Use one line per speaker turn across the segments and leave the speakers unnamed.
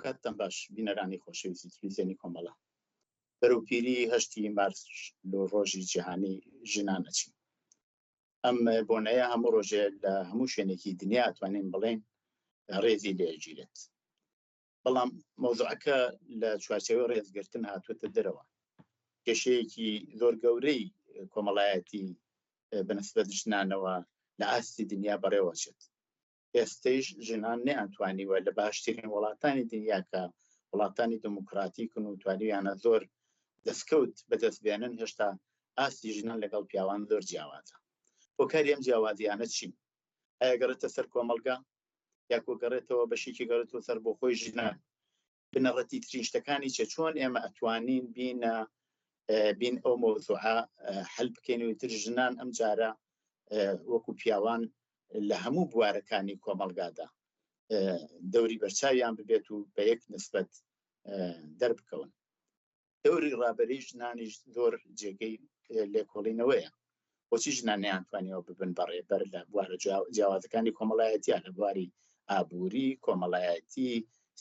ئەوکاتتان باش بینەرانی خۆشەویستی تلویزیۆنی کۆمەڵە. بەرەو پیری هەشتی مارس لۆ ڕۆژی جیهانی ژنان ئەچین. ئەم بۆنەیە هەموو ڕۆژێ لە هەموو شوێنێکی دنیا ئەتوانین بڵێین ڕێزی لێ ئەگیرێت. بەڵام مەوزوعەکە لە چوارچێوەی ڕێزگرتن هاتووەتە دەرەوە. کێشەیەکی زۆر گەورەی کۆمەڵایەتی بەنسبەت ژنانەوە لە ئاستی دنیا بەڕێوەچێت. ئێستەیش ژنان نەیانتوانیوە لە باشترین وڵاتانی دنیا کە وڵاتانی دموکراتیکن و توانیویانە زۆر دەستکەوت بەدەست بێنن هێشتا ئاستی ژنان لەگەڵ پیاوان زۆر جیاوازە. هۆکاری ئەم جیاوازیانە چین؟ ئایا گەڕێتە سەر کۆمەڵگا یاکۆ گەڕێتەوە بەشێکی گەڕێتەوە سەر بۆ خۆی ژنان؟ بنەڕەتی ترین شتەکانی چێ چۆن ئێمە ئەتوانین بینە بین ئەو مەوزوعە حل بکەین و تر ژنان ئەم جارە وەکو پیاوان لە هەموو بوارەکانی کۆمەڵگادا دەوری بەرچاویان ببێت و بە یەک نسبەت دەربکەون. دەوری ڕابەری ژنانیش زۆر جێگەی لێکۆڵینەوەیە. بۆچی ژنان نەیانتوانیوە ببن بە ڕێبەر لە بوارە جیاوازەکانی کۆمەڵایەتیە لە بواری ئابووری، کۆمەڵایەتی،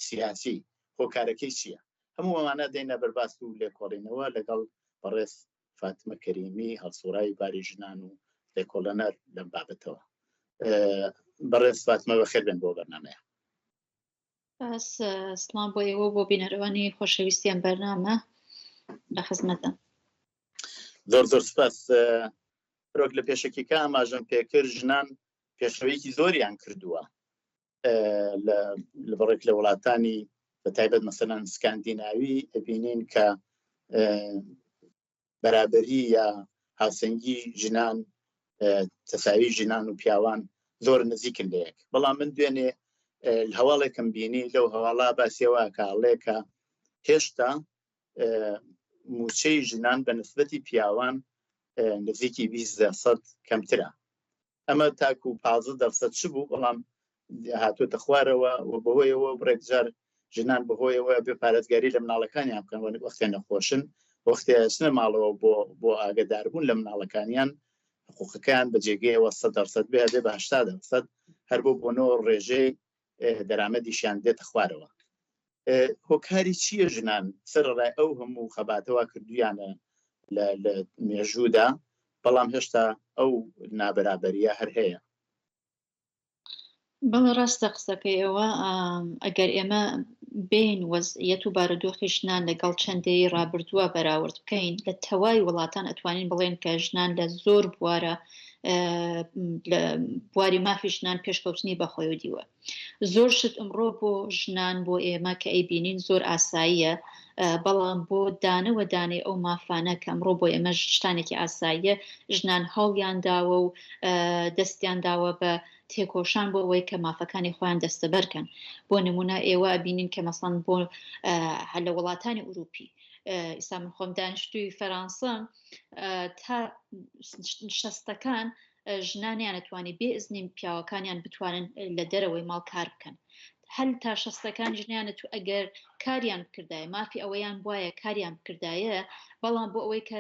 سیاسی؟ هۆکارەکەی چییە؟ هەموو ئەمانە دێنە بەرباس و لێکۆڵینەوە لەگەڵ بەڕێز فاتمە کەریمی هەڵسوڕاوی باری ژنان و لێکۆڵەنەر لەم بابەتەوە. بەڕێز فاتمە بەخێر بێن بۆ بەرنامەیە.
سپاس سڵام بۆ ئێوە بۆ بینەرەوانی خۆشەویستی ئەم بەرنامە لە خزمەتم.
زۆر زۆر سپاس. پرۆک لە پێشەکیەکە ئاماژەم پێکرد ژنان پێشەوەیەکی زۆریان کردووە لە بڕێک لە وڵاتانی بە تایبەت مەسەلەن سکاندیناوی ئەبینین کە بەرابەری یا هاوسەنگی ژنان تەساوی ژنان و پیاوان زۆر نزیکن لە یەک بەڵام من دوێنێ هەواڵێکم بینی لەو هەواڵا باسیەوە کاڵێکە هێشتا موچەی ژنان بە نسبەتی پیاوان نزیکی 20 سەد کەمترە ئەمە تاکو 15 دەرسەد چ بوو بەڵام هاتووەتە خوارەوە و بەهۆیەوە بڕێک جار ژنان بەهۆیەوە بێ پارێزگاری لە مناڵەکانیان بکەن وەختێ نەخۆشن وەختێ ئەچنە ماڵەوە بۆ بۆ ئاگەداربوون لە مناڵەکانیان حقوقەکەیان بە جێگەیەوە 100 دەرسەد بێ بێ بە 80 دەرسەد هەر بۆ بۆنەوە ڕێژەی دەرامەدیشیان دێتە خوارەوە هۆکاری چییە ژنان سەرڕای ئەو هەموو خەباتەوە کردویانە لە مێژوودا بەڵام هێشتا ئەو نابەرابەریە هەر هەیە
بەڵێ ڕاستە قسەکەی ئێوە ئەگەر ئێمە بێین وەزعیەت و بارودۆخی ژنان لەگەڵ چەند دەیەی ڕابردووە بەراورد بکەین لە تەواوی وڵاتان ئەتوانین بڵێن کە ژنان لە زۆر بوارە لە بواری مافی ژنان پێشکەوتنی بەخۆیەوە دیوە زۆر شت ئمڕۆ بۆ ژنان بۆ ئێمە کە ئەیبینین زۆر ئاساییە بەڵام بۆ دانە وە دانەی ئەو مافانە کە ئەمڕۆ بۆ ئێمە شتانێکی ئاساییە ژنان هەوڵیان داوە و دەستیان داوە بە تێکۆشان بۆ ئەوەی کە مافەکانی خۆیان دەستەبەرکەن بۆ نمونە ئێوە ئەبینین کە مەسەن بۆ هەر لە وڵاتانی ئوروپی ئیسا من خۆم دانیشتووی فەرانسەم تا شەستەکان ژنانیان ئەتوانی بێ ئزنی پیاوەکانیان بتوانن لە دەرەوەی ماڵ کار بکەن هەل تا شەستەکان ژنیانە تو ئەگەر کاریان بکردایە مافی ئەوەیان بواە کاریان بکردایە بەڵام بۆ ئەوەی کە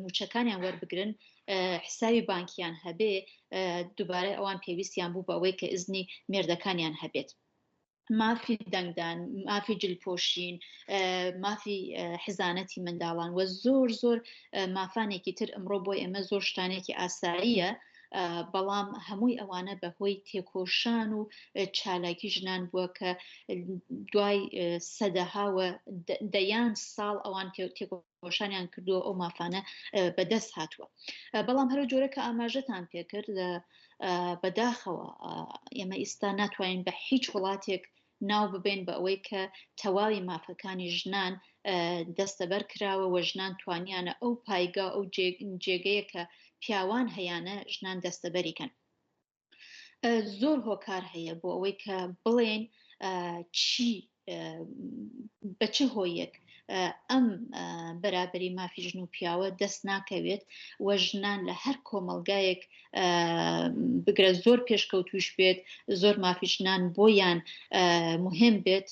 موچەکانیان وەربگرن حساوی بانکیان هەبێ دووبارە ئەوان پێویستیان بوو بە ئەوەی کە ئزنی مێردەکانیان هەبێت مافی دەنگدان، مافی جلپۆشین، مافی حزانەتی منداڵان و زۆر زۆر مافانێکی تر ئەمڕۆ بۆ ئێمە زۆر شتانێکی ئاساییە بەڵام هەمووی ئەوانە بە هۆی تێکۆشان و چالاکی ژنان بووە کە دوای سەدەها و دەیان ساڵ ئەوان تێکۆشانیان کردووە ئەو مافانە بەدەست هاتووە بەڵام هەرو جۆرە کە ئاماژەتان پێکرد بەداخەوە ئێمە ئیستا ناتوانین بە هیچ وڵاتێک ناو ببین بە ئەوەی کە تەواوی مافەکانی ژنان دەستەبەر کراوە و ژنان توانیانە ئەو پایگا ئەو جێگەیە کە پیاوان هەیانە ژنان دەستەبەریکەن زۆر هۆکار هەیە بۆ ئەوەی کە بڵێن چی بە چ هۆیەک ئەم بەرابری مافی ژن و پیاوە دەست ناکەوێت و ژنان لە هەر کۆمەلگایەک بگرە زۆر پێشکەوتوش بێت زۆر مافی ژنان بۆیان مهم بێت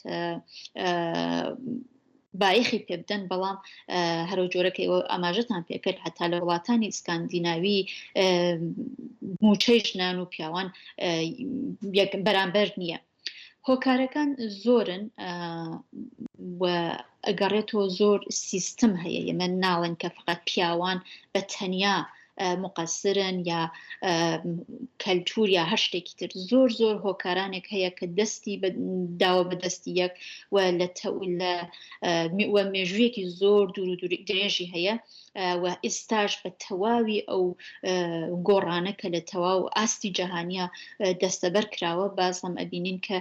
بایەخی پێ بدەن، بەڵام هەرو جۆرە کە ئێوە ئاماژەتان پێکرد هەتا لە وڵاتانی ئیسکاندیناوی موچەی ژنان و پیاوان بەرامبەر نییە. هۆکارەکان زۆرن و ئەگەڕێتەوە زۆر سیستم هەیە ئێمە ناڵێن کە فقط پیاوان بە تەنیا مقەسرن یا کەلتور یا هەر شتێکی تر زۆر زۆر هۆکارانێک هەیە کە دەستی داوە بە دەستی یەک و لە لە مێژوویەکی زۆر دوور و درێژی هەیە و ئێستاش بە تەواوی ئەو گۆڕانە کە لە تەواو ئاستی جەهانیە دەستەبەر کراوە بازم ئەبینین کە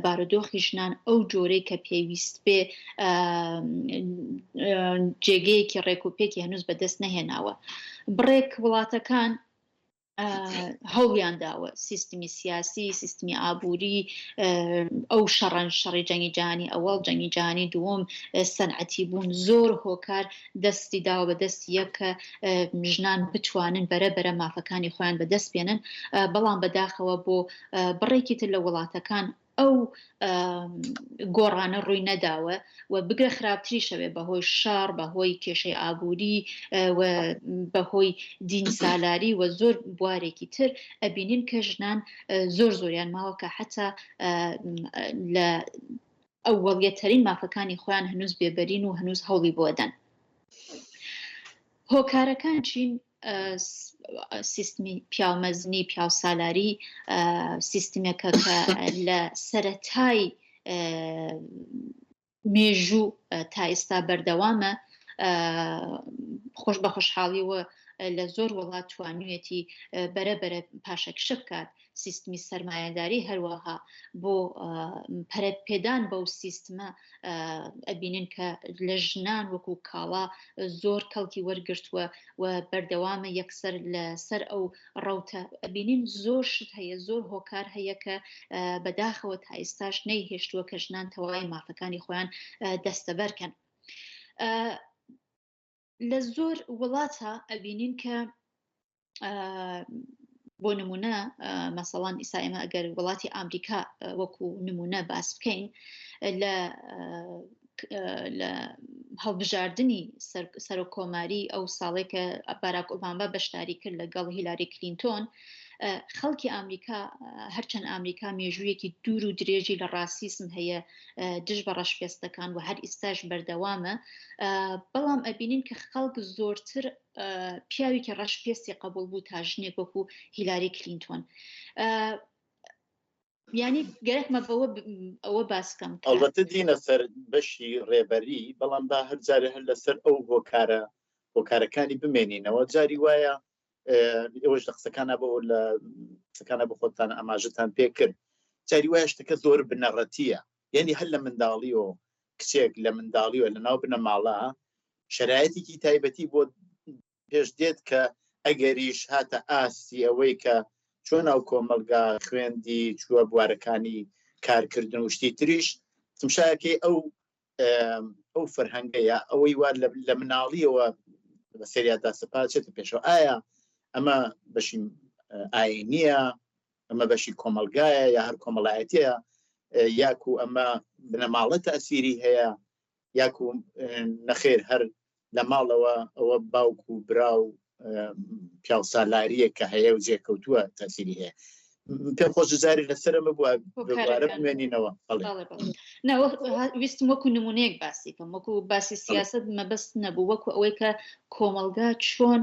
بارودۆخی ژنان ئەو جۆرەی کە پێویست بێ جێگەیەکی ڕێک و پێکی هەنووز بەدەست نەهێناوە بڕێک وڵاتەکان هەوڵیان داوە سیستمی سیاسی سیستمی ئابووری ئەو شەڕەن شەڕی جەنگی جیهانی ئەوەڵ جەنگی جیهانی دووەم سەنعەتی بوون زۆر هۆکار دەستی داوە بە دەستی یەک کە ژنان بتوانن بەرە بەرە مافەکانی خۆیان بەدەست بێنن بەڵام بەداخەوە بۆ بڕێکی تر لە وڵاتەکان ئەو گۆڕانە ڕووی نەداوە و بگرە خراپتریشەوێ بەهۆی شەڕ بەهۆی کێشەی ئابووری و بەهۆی دین سالاری و زۆر بوارێکی تر ئەبینین کە ژنان زۆر زۆریان ماوە کە حتا لە ئەوەڵیەترین مافەکانی خۆیان هەنووز بێبەرین و هەنووز هەوڵی بۆ دەن. هۆکارەکان چین؟ سیستمی پیاومەزنی پیاوسالاری سیستمێکە کە لە سەرەتای مێژوو تا ئێستا بەردەوامە خۆش بە خۆشحاڵیەوە لە زۆر وڵات توانیویەتی بەرە بەرە پاشەکشە بکات سیستمی سەرمایەداری هەروەها بۆ پەرەپێدان بەو سیستمە ئەبینن کە لە ژنان وەکو کاڵا زۆر کەڵکی وەرگرتووە و بەردەوامە یەکسەر لەسەر ئەو ڕەوتە ئەبینین زۆر شت هەیە زۆر هۆکار هەیە کە بەداخەوە تا ئێستاش نەیهێشتووە کە ژنان تەواوی مافەکانی خۆیان دەستەبەرکەن. لە زۆر وڵاتە ئەبینین کە بۆ نمونە مەسەڵان ئیسا ئێمە ئەگەر وڵاتی ئامریکا وەکو نمونە باس بکەین لە لە هەڵبژاردننی سەرۆک کۆماری ئەو ساڵێک کە باراک ئۆباما بەشداری کرد لەگەڵ هیلاری کلینتۆن خەڵکی ئامریکا هەرچەند ئامریکا مێژوویەکی دوور و درێژی لە ڕاسیسم هەیە دژ بە ڕەشپێستەکان و هەر ئیستاش بەردەوامە بەڵام ئەبینین کە خەڵک زۆرتر پیاوێکی ڕەش پێستی قبول بوو تا ژنێک وەکو هیلاری کلینتۆن یانی گەرەکمە بەوە ئەوە باسکەم
ئەڵبەتە دینە سەر بەشی ڕێبەری بەڵام با هەر جارێ هەر لەسەر ئەو هۆکارە هۆکارەکانی بمێنینەوە جاری وایە ئێوەش لە قسەکانە بۆ لە قسەکانە بۆ خۆتان ئاماژەتان پێکرد جاری وایە شتەکە زۆر بنەڕەتیە یعنی هەر لە منداڵیەوە کچێک لە منداڵیەوە لە ناو بنەماڵە شرایەتێکی تایبەتی بۆ پێش دێت کە ئەگەریش هاتە ئاستی ئەوەی کە چۆن ناو کۆمەلگا خوێندی چووە بوارەکانی کارکردن و شتی تریش تمشایەکەی ئەو ئەو فەرهەنگەیە ئەوەی وا لە مناڵیەوە بە سەریادا سەپا چێتە پێشەوە ئایا ئەمە بەشی ئاینیە ئەمە بەشی کۆمەلگایە یا هەر کۆمەڵایەتیە یاکو ئەمە بنەماڵە تەسیری هەیە یاکو نەخێر هەر لە ماڵەوە ئەوە باوک و برا و پیاوسالاریە کە هەیە و جێکەوتووە تەسیری هەیە پێم خۆش جاری لەسەر ئەمە بووە بمێنینەوە
ویستم وەکو نمونەیەک باسی کەم وەکو باسی سیاست مەبەست نەبوو وەکو ئەوەی کە کۆمەڵگا چۆن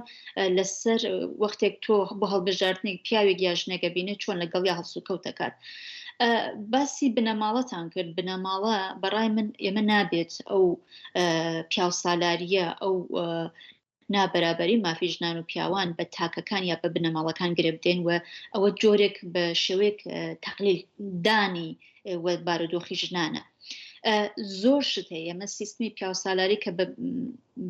لەسەر وەختێک تۆ بۆ هەڵبژاردنێک پیاوێک یا ژنێکە بینێت چۆن لەگەڵ یا هەڵسوکەوت دەکات باسی بنەماڵەتان کرد بنەماڵە بەڕای من ئێمە نابێت ئەو پیاوسالاریە ئەو نابەرابەری مافی ژنان و پیاوان بە تاکەکان یا بە بنەماڵەکان گرێ بدەین و ئەوە جۆرێک بە شێوەیەک تەقلیل دانی و بارودۆخی ژنانە. زۆر شت هەیە ئەمە سیستمی پیاوسالاری کە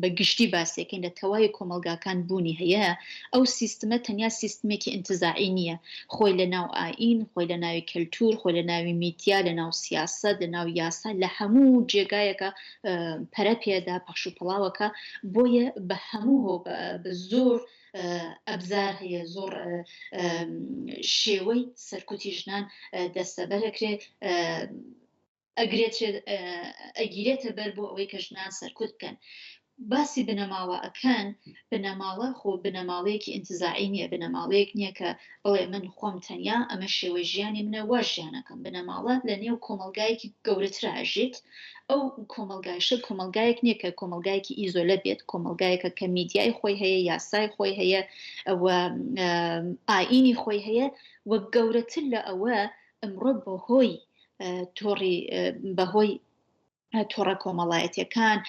بە گشتی باسیەکەین لە تەواوی کۆمەڵگاکان بوونی هەیە ئەو سیستمە تەنیا سیستمێکی ئینتزاعی نییە خۆی لە ناو ئایین خۆی لە ناوی کەلتور خۆی لە ناوی میدیا لە ناو سیاسەت لە ناو یاسا لە هەموو جێگایەکە پەرە پێدا پەخش و پڵاوەکە بۆیە بە هەموو هۆ بە زۆر ئەبزار هەیە زۆر شێوەی سەرکوتی ژنان دەستەبەرەکرێ ئەگرێت ئەگیرێتە بەر بۆ ئەوەی کە ژنان سەرکوت بکەن. باسی بنەماڵە ئەکەن، بنەماڵە خۆ بنەماڵەیەکی ئینتزاعی نییە، بنەماڵەیەک نییە کە بڵێ من خۆم تەنیا ئەمە شێوەی ژیانی منە وا ژیان ئەکەم، بنەماڵە لە نێو کۆمەڵگایەکی گەورەترا ئەژیت، ئەو کۆمەڵگایشە کۆمەڵگایەک نییە کە کۆمەڵگایەکی ئیزۆلە بێت، کۆمەڵگایەکە کە میدیای خۆی هەیە، یاسای خۆی هەیە و ئایینی خۆی هەیە و گەورەتر لە ئەوە ئمڕۆ بەهۆی تۆڕی بەهۆی تۆڕە کۆمەڵایەتیەکان،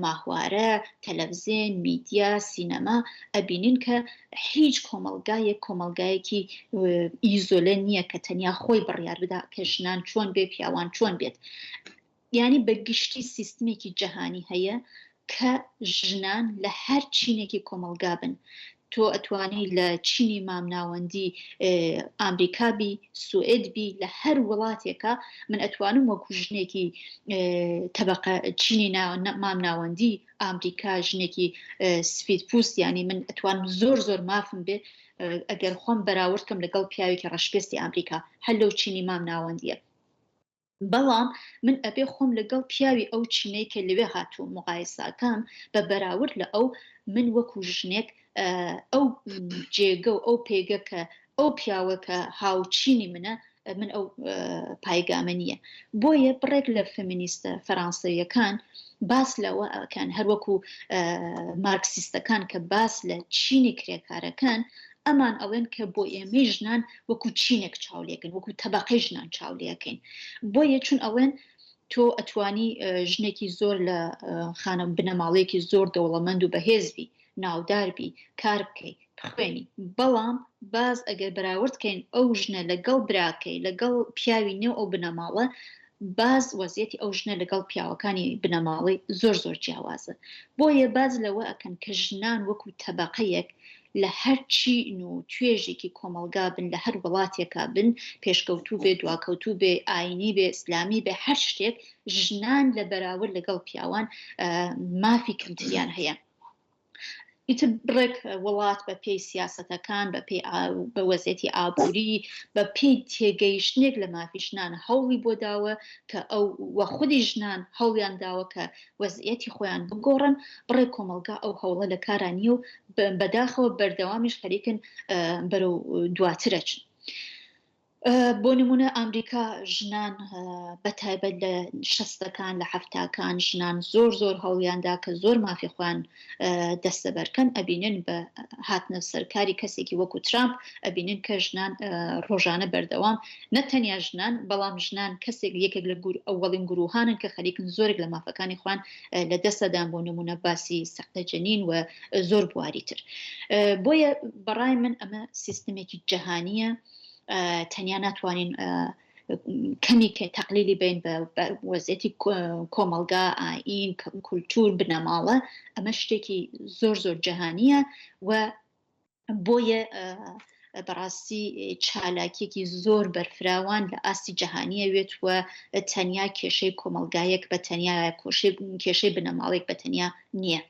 ماهوارە، تەلەفزێن، میدیا، سینەما، ئەبینین کە هیچ کۆمەڵگایەک کۆمەڵگایەکی ئیزۆلە نییە کە تەنیا خۆی بڕیار بدا کە ژنان چۆن بێ پیاوان چۆن بێت. یانی بە گشتی سیستمێکی جەهانی هەیە کە ژنان لە هەر چینێکی کۆمەڵگا بن تۆ ئەتوانی لە چینی مامناوەندی ئامریکا بی، سوئد بی، لە هەر وڵاتێکا من ئەتوانم وەکو ژنێکی تەبەقە چینی مامناوەندی ئامریکا ژنێکی سفید پوست یانی من ئەتوانم زۆر زۆر مافم بێ ئەگەر خۆم بەراورد کەم لەگەڵ پیاوێکی ڕەشپێستی ئامریکا هەر لەو چینی مامناوەندیە. بەڵام من ئەبێ خۆم لەگەڵ پیاوی ئەو چینەی کە لەوێ هاتووم موقایسەکەم بە بەراورد لە ئەو من وەکو ژنێک ئەو جێگە و ئەو پێگە کە ئەو پیاوە کە هاوچینی منە من ئەو پایگامە نییە بۆیە بڕێک لە فەمینیستە فەرانسەویەکان باس لەوە ئەکەن هەروەکو مارکسیستەکان کە باس لە چینی کرێکارەکان ئەمان ئەڵێن کە بۆ ئێمەی ژنان وەکو چینێک چاو لێکەین وەکو تەبەقەی ژنان چاو لێکەین بۆیە چون ئەڵێن تۆ ئەتوانی ژنێکی زۆر لە خانە بنەماڵەیەکی زۆر دەوڵەمەند و بەهێز بی ناودار بی کار بکەی بخوێنی بەڵام باز ئەگەر بەراورد کەین ئەو ژنە لەگەڵ براکەی لەگەڵ پیاوی نێو ئەو بنەماڵە باز وەزیەتی ئەو ژنە لەگەڵ پیاوەکانی بنەماڵەی زۆر زۆر جیاوازە بۆیە باز لەوە ئەکەن کە ژنان وەکو تەبەقەیەک لە هەر چین و توێژێکی کۆمەڵگا بن لە هەر وڵاتێکا بن پێشکەوتوو بێ دواکەوتوو بێ ئاینی بێ ئیسلامی بێ هەر شتێک ژنان لە بەراورد لەگەڵ پیاوان مافی کەمتریان هەیە. ئیتر بڕێک وڵات بە پێی سیاسەتەکان بە پێی بە وەزیەتی ئابووری بە پێی تێگەیشتنێک لە مافی ژنان هەوڵی بۆ داوە کە ئەو وە خودی ژنان هەوڵیان داوە کە وەزیەتی خۆیان بگۆڕن بڕێک کۆمەڵگا ئەو هەوڵە لە کارا نییە و بەداخەوە بەردەوامیش خەریکن بەرەو دواترەچن. بۆ نمونە ئامریکا ژنان بە تایبەت لە شەستەکان لە حەفتاکان ژنان زۆر زۆر هەوڵیاندا کە زۆر مافی خۆیان دەستەبەرکەن ئەبینن بە هاتنە سەرکاری کەسێکی وەکو ترامپ ئەبینن کە ژنان ڕۆژانە بەردەوام نە تەنیا ژنان بەڵام ژنان کەسێک یەکێک لە گور ئەوەڵین گروهانن کە خەریکن زۆرێک لە مافەکانی خۆیان لە دەستەدان بۆ نمونە باسی سەقتە جەنین و زۆر بواری تر بۆیە بەڕای من ئەمە سیستمێکی جەهانیە تەنیا ناتوانین کەمی کە تەقلیلی بین بە وەزیەتی کۆمەڵگا ئاین کولتور بنەماڵە ئەمە شتێکی زۆر زۆر جەهانیە و بۆیە بەڕاستی چالاکیەکی زۆر بەرفراوان لە ئاستی جەهانیە وێت و تەنیا کێشەی کۆمەلگایەک بە تەنیا کێشەی بنەماڵێک بە تەنیا نییە.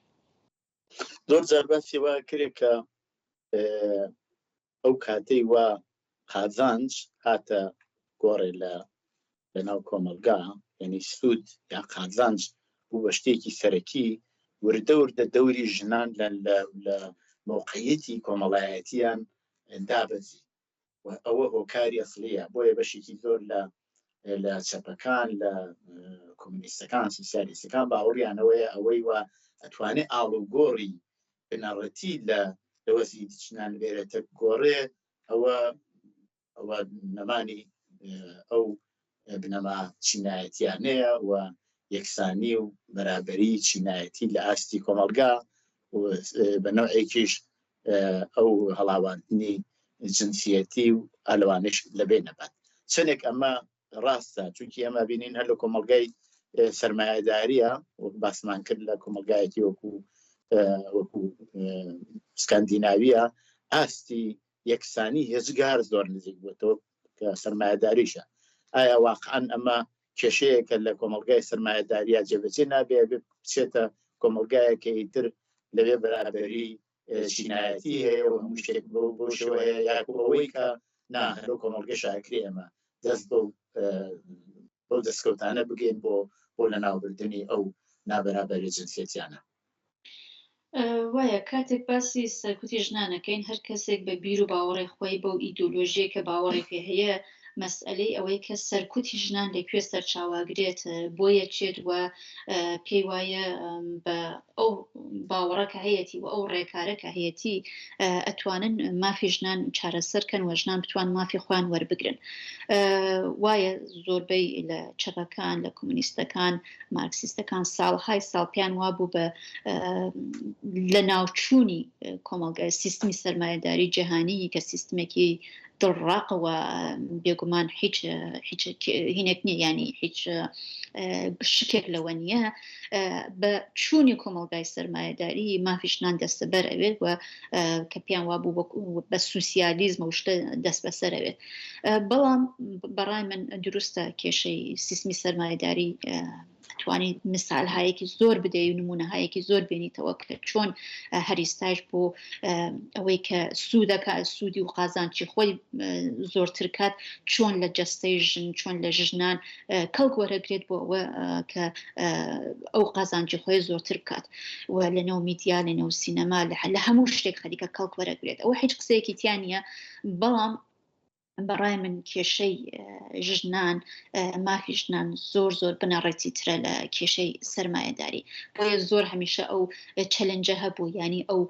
زۆر جار باسی وا کرێ کە ئەو کاتەی وا قازانج هاتە گۆڕێ لە لەناو کۆمەڵگا یعنی سوود یا قازانج بوو بە شتێکی سەرەکی وردە وردە دەوری ژنان لە لە مەوقعیەتی کۆمەڵایەتیان دابەزی و ئەوە هۆکاری ئەسڵیە بۆیە بەشێکی زۆر لە لە چەپەکان لە کۆمونیستەکان سوسیالیستەکان باوەڕیانەوەیە ئەوەی وا ئەتوانێ ئاڵوگۆڕی بنەڕەتی لە لە وەزی ژنان بێرێتە گۆڕێ ئەوە ئەوە نەمانی ئەو بنەما چینایەتیانەیە و یەکسانی و بەرابەری چینایەتی لە ئاستی کۆمەڵگا بە نەوعێکیش ئەو هەڵاواردنی جنسیەتی و ئالوانش لەبێ نەبات چەندێک ئەمە ڕاستە چونکی ئەمە بینین هەر لە کۆمەڵگای سرمایهداریە وەک باسمان کرد لە کۆمەلگایەکی وەکو وەکو سکاندیناویە ئاستی یەکسانی هێزگار زۆر نزیک بووەوە کە سرمایهداریشە ئایا واقعا ئەمە کێشەیەکە لە کۆمەلگای سرمایهداریە جێبەجێ نابێ بچێتە کۆمەلگایەکە ئیتر لەوێ بەرابەری چینایەتی هەیە و هەموو شتێک بۆ بۆ شێوە هەیە یاکو ئەوەی کە نا هەرو کۆمەڵگەش ئەکرێ ئێمە دەست بەو بەو دەستکەوتانە بگەین بۆ بۆ لەناوبردنی ئەو نابەرابەری جنسیەتیانە.
وایە کاتێک باسی سەرکوتی ژنان ئەکەین هەر کەسێک بە بیر و باوەڕی خۆی بەو ئیدۆلۆژیەی کە باوەڕی پێ هەیە مەسئەلەی ئەوەی کە سەرکوتی ژنان لە کوێ سەرچاوەگرێت بۆیە چێت و پێی وایە بە ئەو باوەڕە کە هەیەتی و ئەو ڕێکارە کە هەیەتی ئەتوانن مافی ژنان چارەسەر کەن و ژنان بتوان مافی خۆیان وەربگرن وایە زۆربەی لە چەپەکان لە کۆمۆنیستەکان مارکسیستەکان ساڵهای ساڵ پێیان وابوو بە لە ناوچوونی کۆمەڵگای سیستمی سەرمایەداری جیهانی کە سیستمێکی دڵڕاقەوە بێگومان هیچ هیچ هینێک نییە ینی هیچ شکێک لەوە نییە بە چوونی کۆمەڵگای سەرمایەداری مافی ژنان دەستەبەر ئەوێت و کە پێیان وابوو بە سوسیالیزم و شتە دەست بەسەرەوێت بەڵام بەڕای من دروستە کێشەی سیستمی سەرمایەداری توانی مثالهایەکی زۆر بدەی و نمونەهایەکی زۆر بێنیتەوە کە چۆن هەریستاش بۆ ئەوەی کە سوودەکە سوودی و قازانچی خۆی زۆرتر کات چۆن لە جەستەی ژن چۆن لە ژنان کەڵک وەرەگرێت بۆ ئەوە کە ئەو قازانجی خۆی زۆرتر بکات و لە نێو میدیا لە نێو سینەما لە هەموو شتێک خەریکە کەڵک وەرەگرێت ئەوە هیچ قسەیەکی تیا نییە بەڵام بەڕای من کێشەی ژنان مافی ژنان زۆر زۆر بنەڕەتی ترە لە کێشەی سەرمایەداری بۆیە زۆر هەمیشە ئەو challenge ە هەبوو ینی ئەو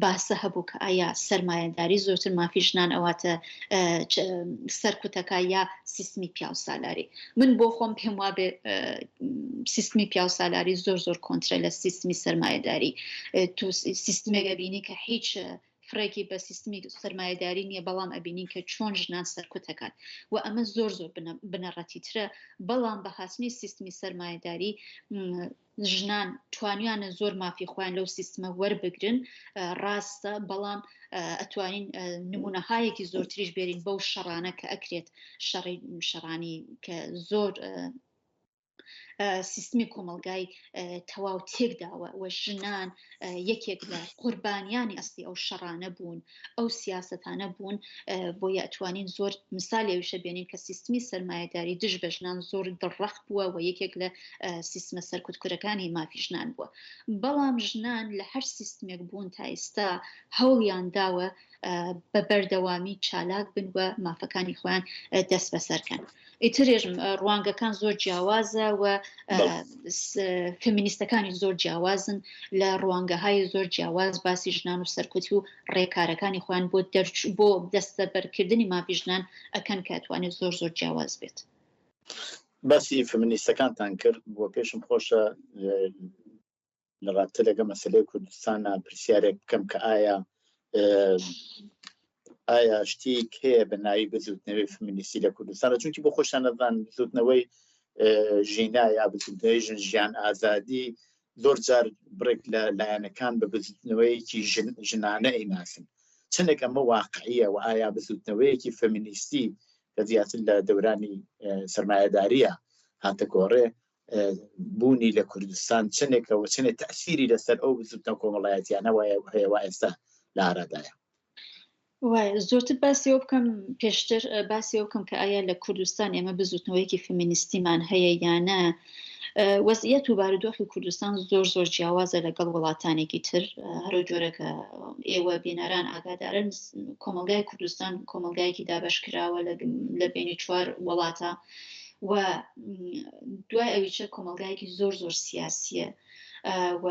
باسە هەبوو کە ئایا سەرمایەداری زۆرتر مافی ژنان ئەواتە سەرکوتەکە یا سیستمی پیاوسالاری من بۆ خۆم پێم وابێ سیستمی پیاوسالاری زۆر زۆر کۆنترە لە سیستمی سەرمایەداری تو سیستمێک ئەبینی کە هیچ فڕێکی بە سیستمی سەرمایەداری نییە بەڵام ئەبینین کە چۆن ژنان سەرکوت ئەکات و ئەمە زۆر زۆر بنەڕەتی ترە بەڵام بە هاتنی سیستمی سەرمایەداری ژنان توانیانە زۆر مافی خۆیان لەو سیستمە وەربگرن ڕاستە بەڵام ئەتوانین نمونەهایەکی زۆرتریش بێرین بەو شەڕانە کە ئەکرێت شەڕی شەڕانی کە زۆر سیستمی کۆمەڵگای تەواو تێکداوە و ژنان یەکێک لە قوربانیانی ئەستی ئەو شەڕانە بوون ئەو سیاستانە بوون بۆیە ئەتوانین زۆر مثال ئەویشە بێنین کە سیستمی سەرمایەداری دژ بە ژنان زۆر دڵڕەق بووە و یەکێک لە سیستمە سەرکوتکورەکانی مافی ژنان بووە بەڵام ژنان لە هەر سیستمێک بوون تا ئێستا هەوڵیان داوە بە بەردەوامی چالاک بن و مافەکانی خۆیان دەست بەسەرکەن. ئیترێژم ڕوانگەکان زۆر جیاوازە و فێمینیستەکانی زۆر جیاوازن لە ڕوانگەهای زۆر جیاواز باسی ژنان و سەرکوتی و ڕێکارەکانی خۆیان بۆ دەرچ بۆ دەستەبەرکردنی مافی ژنان ئەکەن کە ئەتوانێت زۆر زۆر جیاواز بێت.
باسی فێمینیستەکانتان کرد بۆ پێشم خۆشە لە ڕابتە لەگە مەسلەی کوردستانە پرسیارێک بکەم کە ئایا ئایا شتێک هەیە بە ناوی بزوتنەوەی فمینیستی لە کوردستان چونکی بۆ خۆشتان نەزان بزوتنەوەی ژینا یا بزوتنەوەی ژن ژیان ئازادی زۆر جار بڕێک لە لایەنەکان بە بزوتنەوەیەکی ژنانە ئەیناسن چەندێک ئەمە واقعیە و ئایا بزوتنەوەیەکی فەمینیستی کە زیاتر لە دەورانی سرمایەداریە هاتە گۆڕێ بوونی لە کوردستان چەندێکە و چەندێک تەئسیری لەسەر ئەو بزوتنەوە کۆمەڵایەتیانە هەیە وا ئێستا لە ئارادایە؟
وایە زۆرتر باسی ئەوە بکەم پێشتر باسی ئەوە بکەم کە ئایا لە کوردستان ئێمە بزوتنەوەیەکی فێمینیستیمان هەیە یا نە وەزعیەت و بارودۆخی کوردستان زۆر زۆر جیاوازە لەگەڵ وڵاتانێکی تر هەرو جۆرە کە ئێوە بینەران ئاگادارن کۆمەڵگای کوردستان کۆمەڵگایەکی دابەش کراوە لە بینی چوار وڵاتە و دوای ئەویچە کۆمەڵگایەکی زۆر زۆر سیاسیە و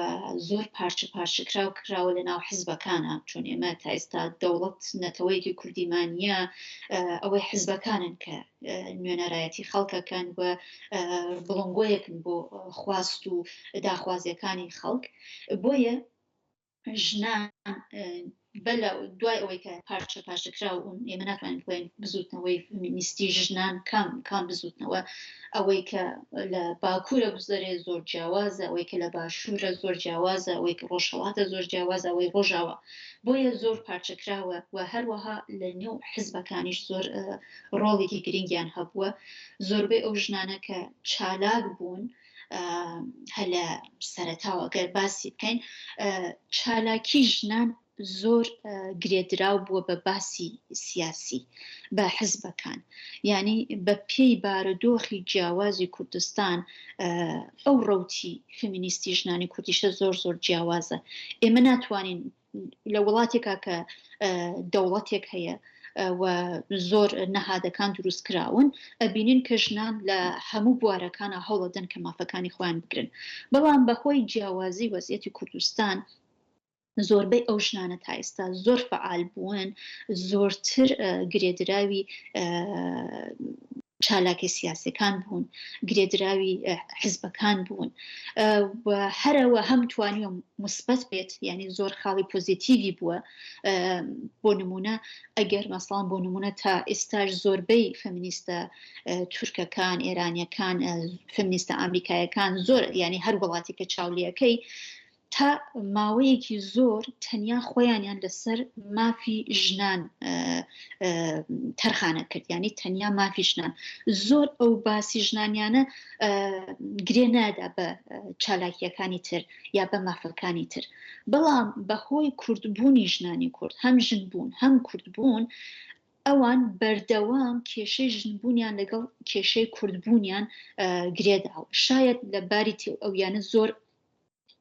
زۆر پارچە پارچەکراو کراوە لە ناو حزبەکانە چۆن ئێمە تا ئێستا دەوڵەت نەتەوەیەکی کوردیمان نییە ئەوەی حزبەکانن کە نوێنەرایەتی خەڵکەکەن و بڵنگۆیەکن بۆ خواست و داخوازیەکانی خەڵک بۆیە ژنان بەلە دوای ئەوەی کە پارچە پارچەکراو بوون ئێمە ناتوانین بڵێن بزوتنەوەی فێمینیستی ژنان کام کام بزوتنەوە ئەوەی کە لە باکوورە گوزەرێ زۆر جیاوازە ئەوەی کە لە باشوورە زۆر جیاوازە ئەوەی کە ڕۆژهەڵاتە زۆر جیاوازە ئەوەی ڕۆژاوا بۆیە زۆر پارچەکراوە و هەروەها لە نێو حزبەکانیش زۆر ڕۆڵێکی گرنگیان هەبووە زۆربەی ئەو ژنانە کە چالاک بوون هەر لە سەرەتاوە گەر باسی بکەین چالاکی ژنان. زۆر گرێدراو بووە بە باسی سیاسی بە حزبەکان یعنی بە پێی بارودۆخی جیاوازی کوردستان ئەو ڕەوتی فمینیستی ژنانی کوردیشە زۆر زۆر جیاوازە ئێمە ناتوانین لە وڵاتێکا کە دەوڵەتێک هەیە و زۆر نەهادەکان دروست کراون ئەبینین کە ژنان لە هەموو بوارەکانە هەوڵەدەن کە مافەکانی خۆیان بگرن بەڵام بەهۆی جیاوازی وەزیەتی کوردستان زۆربەی ئەو ژنانە تا ئێستا زۆر فەعال بوون زۆرتر گرێدراوی چالاکە سیاسەکان بوون گرێدراوی حزبەکان بوون و هەرەوە هەم توانیوە مثبت بێت یعنی زۆر خاڵی پۆزیتیڤی بووە بۆ نمونە ئەگەر مەسڵان بۆ نمونە تا ئێستاش زۆربەی فەمینیستە تورکەکان ئێرانیەکان فەمینیستە ئەمریکایەکان زۆر یعنی هەر وڵاتی کە چاولیەکەی تا ماوەیەکی زۆر تەنیا خۆیانیان لەسەر مافی ژنان تەرخانە کرد ینی تەنیا مافی ژنان زۆر ئەو باسی ژنانیانە گرێ نادا بە چالاکیەکانی تر یا بە مافەکانی تر بەڵام بەهۆی کوردبوونی ژنانی کورد هەم ژن بوون هەم کوردبوون ئەوان بەردەوام کێشەی ژنبوونیان لەگەڵ کێشەی کوردبوونیان گرێداوە شاید لە باری ئەویانە زۆر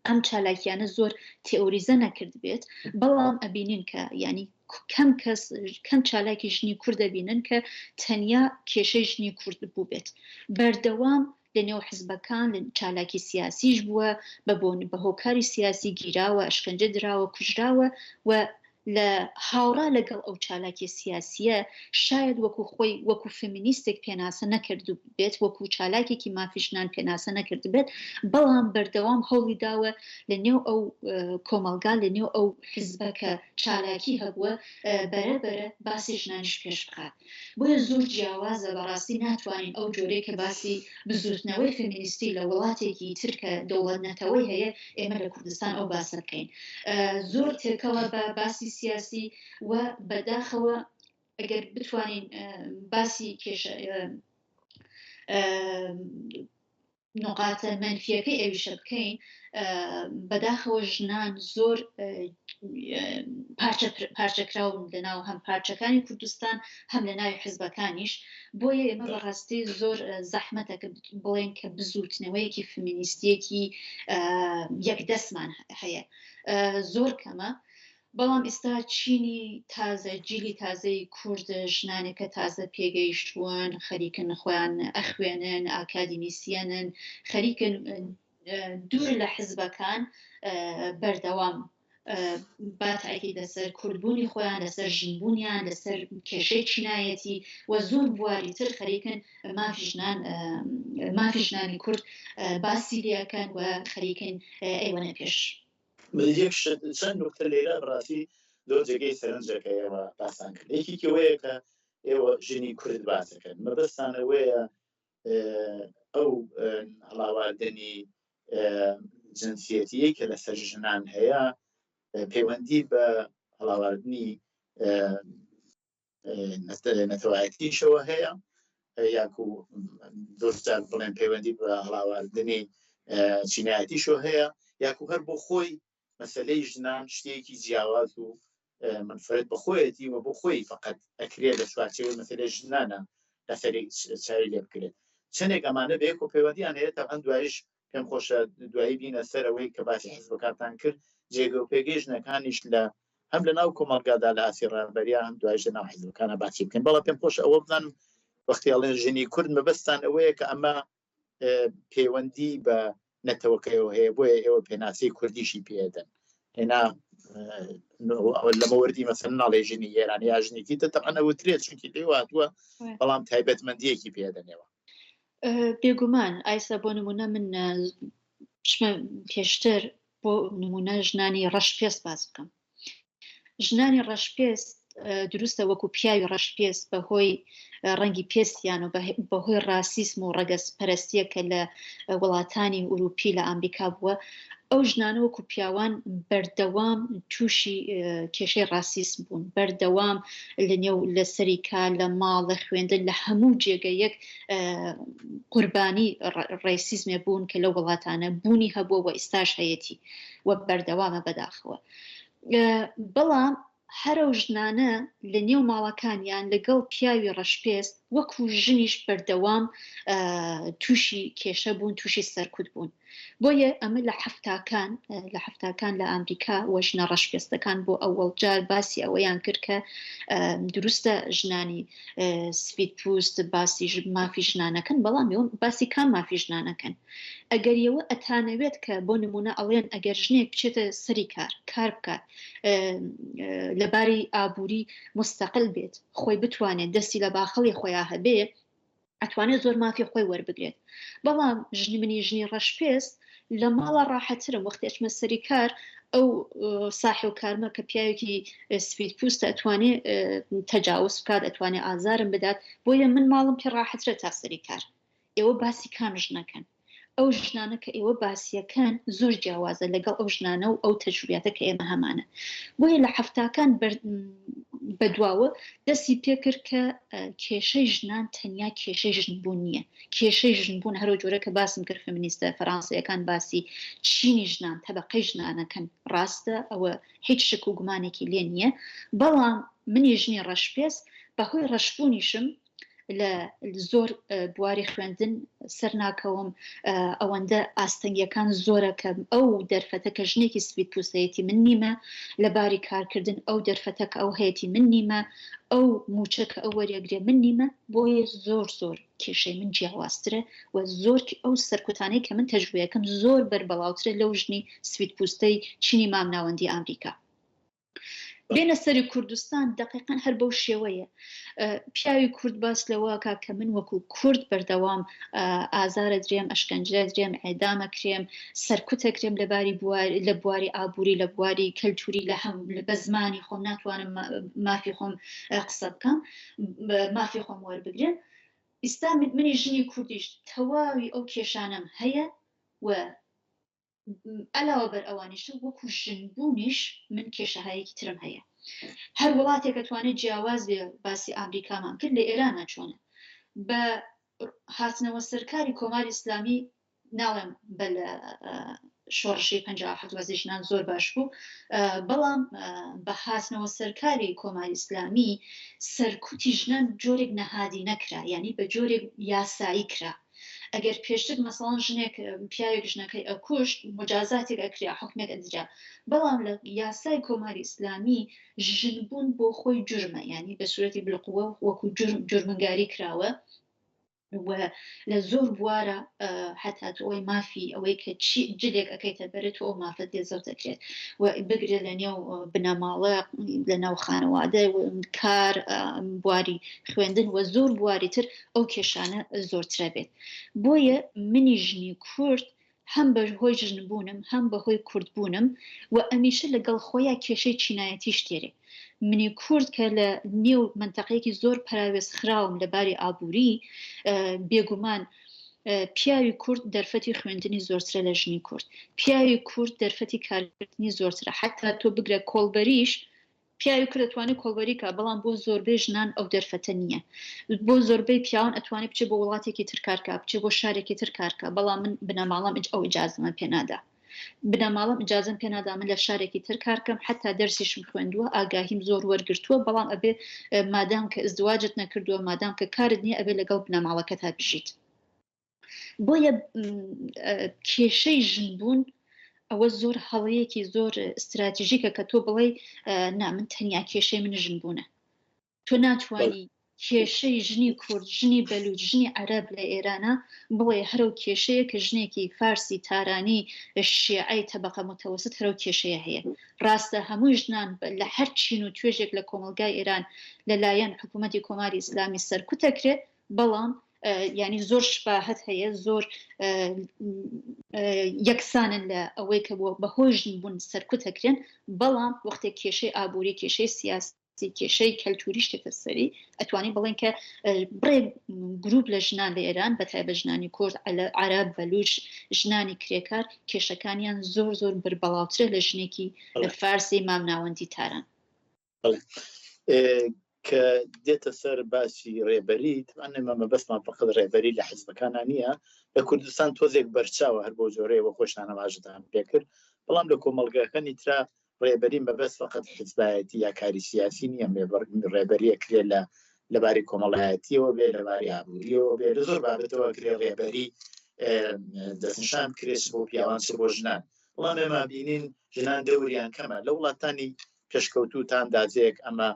ئەم چالاکیانە زۆر تێئۆریزە نەکردبێت بەڵام ئەبینین کە ینی کەم کەس کەم چالاکی ژنی کورد دەبینن کە تەنیا کێشەی ژنی کورد بووبێت بەردەوام لە نێو حزبەکان لە چالاکی سیاسیش بووە بە بۆن بە هۆکاری سیاسی گیراوە ئەشکەنجە دراوە کوژراوە و لە هاوڕا لەگەڵ ئەو چالاکیە سیاسیە شاید وەکو خۆی وەکو فێمینیستێک پێناسە نەکردبێت، وەکو چالاکێکی مافی ژنان پێناسە نەکردبێت، بەڵام بەردەوام هەوڵی داوە لە نێو ئەو کۆمەڵگا، لە نێو ئەو حزبە کە چالاکی هەبووە بەرە بەرە باسی ژنانیش پێش بخات. بۆیە زۆر جیاوازە بەڕاستی ناتوانین ئەو جۆرەی کە باسی بزووتنەوەی فێمینیستی لە وڵاتێکی تر کە دەوڵەت نەتەوەی هەیە ئێمە لە کوردستان ئەو باسە بکەین زۆر تێکەڵە بە باسی سیاسی و بەداخەوە ئەگەر بتوانین باسی کێشە نوقاتە مەنفیەکەی ئەویشە بکەین بەداخەوە ژنان زۆر پارچەکراون لەناو هەم پارچەکانی کوردستان هەم لە ناوی حزبەکانیش بۆیە ئێمە بەڕاستی زۆر زەحمەتە کە بڵێن کە بزووتنەوەیەکی فمینیستیەکی یەکدەستمان هەیە زۆر کەمە بەڵام ئیستا چینی تازە جیلی تازەی کورد ژنانێک کە تازە پێگەیشتوون خەریکن خۆیان ئەخوێنن ئاکادیمیسیەنن خەریکن دوور لە حزبەکان بەردەوام باتاکی لەسەر کوردبوونی خۆیان لەسەر ژنبوونیان لەسەر کێشەی چینایەتی و زۆر بواری تر خەریکن مافی ژنان مافی ژنانی کورد باسی لەکەن و خەریکن ئەیوەنە پێش.
یەک شت چەند نوکتە لێرە بەڕاستی زۆر جێگەی سەرنجە کە ئێوە باسان کرد یەکێکی ئەوەیە کە ئێوە ژنی کورد باسەکەن مەبەستان ئەوەیە ئەو هەڵاواردنی جنسیەتیەی کە لەسەر ژنان هەیە پەیوەندی بە هەڵاواردنی نەتەوایەتیشەوە هەیە یاکو زۆر بڵێن پەیوەندی بە هەڵاواردنی چینایەتیشەوە هەیە یاکو هەر بۆ خۆی مەسلەی ژنان شتێکی جیاواز و منفرد بەخۆیەتی و بۆ خۆی فقط ئەکرێ لە چوارچێوەی مەسلەی ژنانە لەسەری چاوی لێ بکرێت چەندێک ئەمانە بەیەک و پەیوەندیان هەیە تەبعەن دوایش پێم خۆشە دوایی بینە سەر ئەوەی کە باسی حزبەکانتان کرد جێگە و پێگەی ژنەکانیش لە هەم لە ناو کۆمەڵگادا لە ئاستی ڕابەریا هەم دوایش لە ناو حزبەکانە باسی بکەن بەڵام پێم خۆشە ئەوە بزانم وەختی ئەڵێن ژنی کورد مەبەستان ئەوەیە کە ئەمە پەیوەندی بە نەتەوەکەیەوە هەیە بۆیە ئێوە پێناسەی کوردیشی پێدەن هێنا لەمەوەردی مەسەن ناڵێ ژنی ئێران یا ژنێکی تە تەعەن ئەوترێت چونکی لێ هاتووە بەڵام تایبەتمەندیەکی پێدەنێەوە
بێگومان ئایسا بۆ نمونە من بچمە پێشتر بۆ نمونە ژنانی ڕەش پێست باس بکەم ژنانی ڕەش پێست دروستە وەکو پیاوی ڕەش پێست بەهۆی ڕەنگی پێستیان و بەهۆی ڕاسیسم و ڕەگەز پەرستیە کە لە وڵاتانی ئوروپی لە ئەمریکا بووە ئەو ژنانە وەکو پیاوان بەردەوام تووشی کێشەی ڕاسیسم بوون بەردەوام لە نێو لەسەری کار لە ماڵ لە خوێندن لە هەموو جێگەیەک قوربانی ڕێسیزمێ بوون کە لەو وڵاتانە بوونی هەبووە و ئیستاش هەیەتی و بەردەوامە بەداخەوە. بەڵام هەرەو ژنانە لە نێو ماڵەکانیان لەگەڵ پیاوی ڕەشپێست وەکو ژنیش بەردەوام تووشی کێشە بوون تووشی سەرکوت بوون بۆیە ئەمە لە حەفتاکان لە حەفتاکان لە ئامریکا و ژنە ڕەشپێستەکان بۆ ئەوەڵ جار باسی ئەوەیان کرد کە دروستە ژنانی سپید پوست باسی مافی ژنانەکەن بەڵام باسی کام مافی ژنانەکەن ئەگەر یەوە ئەتانەوێت کە بۆ نمونە ئەڵێن ئەگەر ژنێک بچێتە سەری کار کار بکات لەباری ئابووری مستەقل بێت خۆی بتوانێت دەستی لە باخەڵی خۆیان هەبێ ئەتوانێت زۆر مافی خۆی وەربگرێت بەڵام ژنی منی ژنی ڕەشپێست لە ماڵە ڕاحەترم وەختی ئەچمە سەری کار ئەو ساحێو کارمە کە پیاوێکی سپید پوستە ئەتوانێ تەجاوز بکات ئەتوانێ ئازارم بدات بۆیە من ماڵم پێ ڕاحەترە تا سەری کار ئێوە باسی کام ژنەکەن؟ ئەو ژنانە کە ئێوە باسیەکەن زۆر جیاوازە لەگەڵ ئەو ژنانە و ئەو تەجروبیاتە کە ئێمە هەمانە. بۆیە لە حەفتاکان بەدواوە دەستی پێکرد کە کێشەی ژنان تەنیا کێشەی ژنبوون نییە. کێشەی ژنبوون هەرو جۆرە کە باسم کرد فمینیستە فەرانسەیەکان باسی چینی ژنان تەبەقەی ژنانەکەن ڕاستە ئەوە هیچ شک و گومانێکی لێ نییە بەڵام منی ژنی ڕەشپێست بەهۆی ڕەشبوونیشم لە زۆر بواری خوێندن سەرناکەوم ئەوەندە ئاستەنگیەکان زۆرە کە ئەو دەرفەتە کە ژنێکی سپید پوست هەیەتی من نیمە لە باری کارکردن ئەو دەرفەتە کە ئەو هەیەتی من نیمە ئەو موچە کە ئەو وەریەگرێ من نیمە بۆیە زۆر زۆر کێشەی من جیاوازترە و زۆر ئەو سەرکوتانەی کە من تەجروبەیەکەم زۆر بەربەڵاوترە لەو ژنی سپید پوستەی چینی مامناوەندی ئامریکا. بێنە سەری کوردستان دەقیقەن هەر بەو شێوەیە پیاوی کورد باس لەوەکە کە من وەکو کورد بەردەوام ئازارە درێم ئەشکەنجە درێم ئەدامە کرێم سەرکوتە کرێم لەباری لە بواری ئابووری لە بواری کەلتوری لە هەم بە زمانی خۆم ناتوانم مافی خۆم قسە بکەم مافی خۆم وەربگرم ئیستا منی ژنی کوردیش تەواوی ئەو کێشانەم هەیە و عەلاوە بەر ئەوانیش وەکو ژن بوونیش من کێشەهایەکی ترم هەیە. هەر وڵاتێک ئەتوانێت جیاواز بێ باسی ئامریکامان کرد لە ئێرانا چۆنە بە هاتنەوە سەرکاری کۆماری ئیسلامی ناڵێم بە لە شۆڕشی 57 وەزی ژنان زۆر باش بوو بەڵام بە هاتنەوە سەرکاری کۆماری ئیسلامی سەرکوتی ژنان جۆرێک نەهادی نەکرا یعنی بە جۆرێک یاسایی کرا ئەگەر پێشتر مەسەڵەن ژنێک پیاوێک ژنەکەی ئەکوشت مجازاتێک ئەکرا حکمێک ئەدرا بەڵام لە یاسای کۆماری ئیسلامی ژنبوون بۆ خۆی جرمە یعنی بە سوورەتی بالقوە وەکو جرم جرمنگاری کراوە و لە زۆر بوارە هەتا تۆ ئەوەی مافی ئەوەی کە چی جلێک ئەەکەیتە بەرێت تۆ ئەو مافەت لێ زەوت دەکرێت و بگرێت لە نێو بنەماڵە لە ناو خانەوادە کار بواری خوێندن و زۆر بواری تر ئەو کێشانە زۆرترە بێت بۆیە منی ژنی کورد هەم بە هۆی ژنبوونم هەم بە هۆی کوردبوونم و ئەمیشە لەگەڵ خۆیا کێشەی چینایەتیش تێرێ منی کورد کە لە نێو مەنتەقەیەکی زۆر پەراوێز خراوم لە باری ئابووری بێگومان پیاوی کورد دەرفەتی خوێندنی زۆرترە لە ژنی کورد پیاوی کورد دەرفەتی کارکردنی زۆرترە حتا تۆ بگرە کۆڵبەریش پیاوی کورد ئەتوانێت کۆڵبەری کا بەڵام بۆ زۆربەی ژنان ئەو دەرفەتە نییە بۆ زۆربەی پیاوان ئەتوانێت بچێ بۆ وڵاتێکی تر کارکا بچێ بۆ شارێکی تر کارکا بەڵام من بنەماڵەم ئەو ئیجازەمە پێنادا بنەماڵەم ئیجازەم پێنادا من لە شارێکی تر کارکەم حتا دەرسیشم خوێندووە ئاگاهیم زۆر وەرگرتووە بەڵام ئەبێ مادام کە ئزدواجت نەکردووە مادام کە کارت نییە ئەبێ لەگەڵ بنەماڵەکەتا بژیت بۆیە کێشەی ژنبوون ئەوە زۆر هەڵەیەکی زۆر استراتیژیکە کە تۆ بڵێ نا من تەنیا کێشەی من ژن بوونە تۆ ناتوانانی کێشەی ژنی کورد ژنی بەلوچ ژنی عەرەب لە ئێرانە بڵێ هەرو کێشەیە کە ژنێکی فارسی تارانی شیعەی تەبقە متەوەست هەرو کێشەیە هەیە ڕاستە هەمووی ژنان لە هەر چین و توێژێک لە کۆمەلگای ئێران لەلایەن حکوومەتی کۆماری ئیسلامی سەرکوتەکرێت بەڵام یعنی زۆر شباهت هەیە زۆر یەکسانن لە ئەوەی کە بۆ بەهۆی ژن بوون سەرکوتەکرێن بەڵام وەختێک کێشەی ئابووری کێشەی سیاسی کێشەی کەلتوریش تێتە سەری ئەتوانین بڵێن کە بڕێک گروپ لە ژنان لە ئێران بە تایبەت ژنانی کورد عەرەب بەلوچ ژنانی کرێکار کێشەکانیان زۆر زۆر بربەڵاوترە لە ژنێکی فارسی مامناوەندی تاران.
کە دێتە سەر باسی ڕێبەری تەبعەن ئێمە مەبەستمان فقط ڕێبەری لە حزبەکانە نییە لە کوردستان تۆزێک بەرچاوە هەر بۆ جۆرەیە وە خۆشتان ئاماژەتان پێکرد بەڵام لە کۆمەڵگاکانی ترا. ڕێبەری مەبەست فقط حزبایەتی یا کاری سیاسی نییە، ڕێبەریە کرێ لە لەباری کۆمەڵایەتیەوە بێ، لەباری ئابووریەوە بێ، لە زۆر بابەتەوە کرێ ڕێبەری دەستنیشان بکرێت چ بۆ پیاوان چ بۆ ژنان. بەڵام ئێمە بینین ژنان دەوریان کەمە لە وڵاتانی پێشکەوتوو تا ئەندازەیەک ئەمە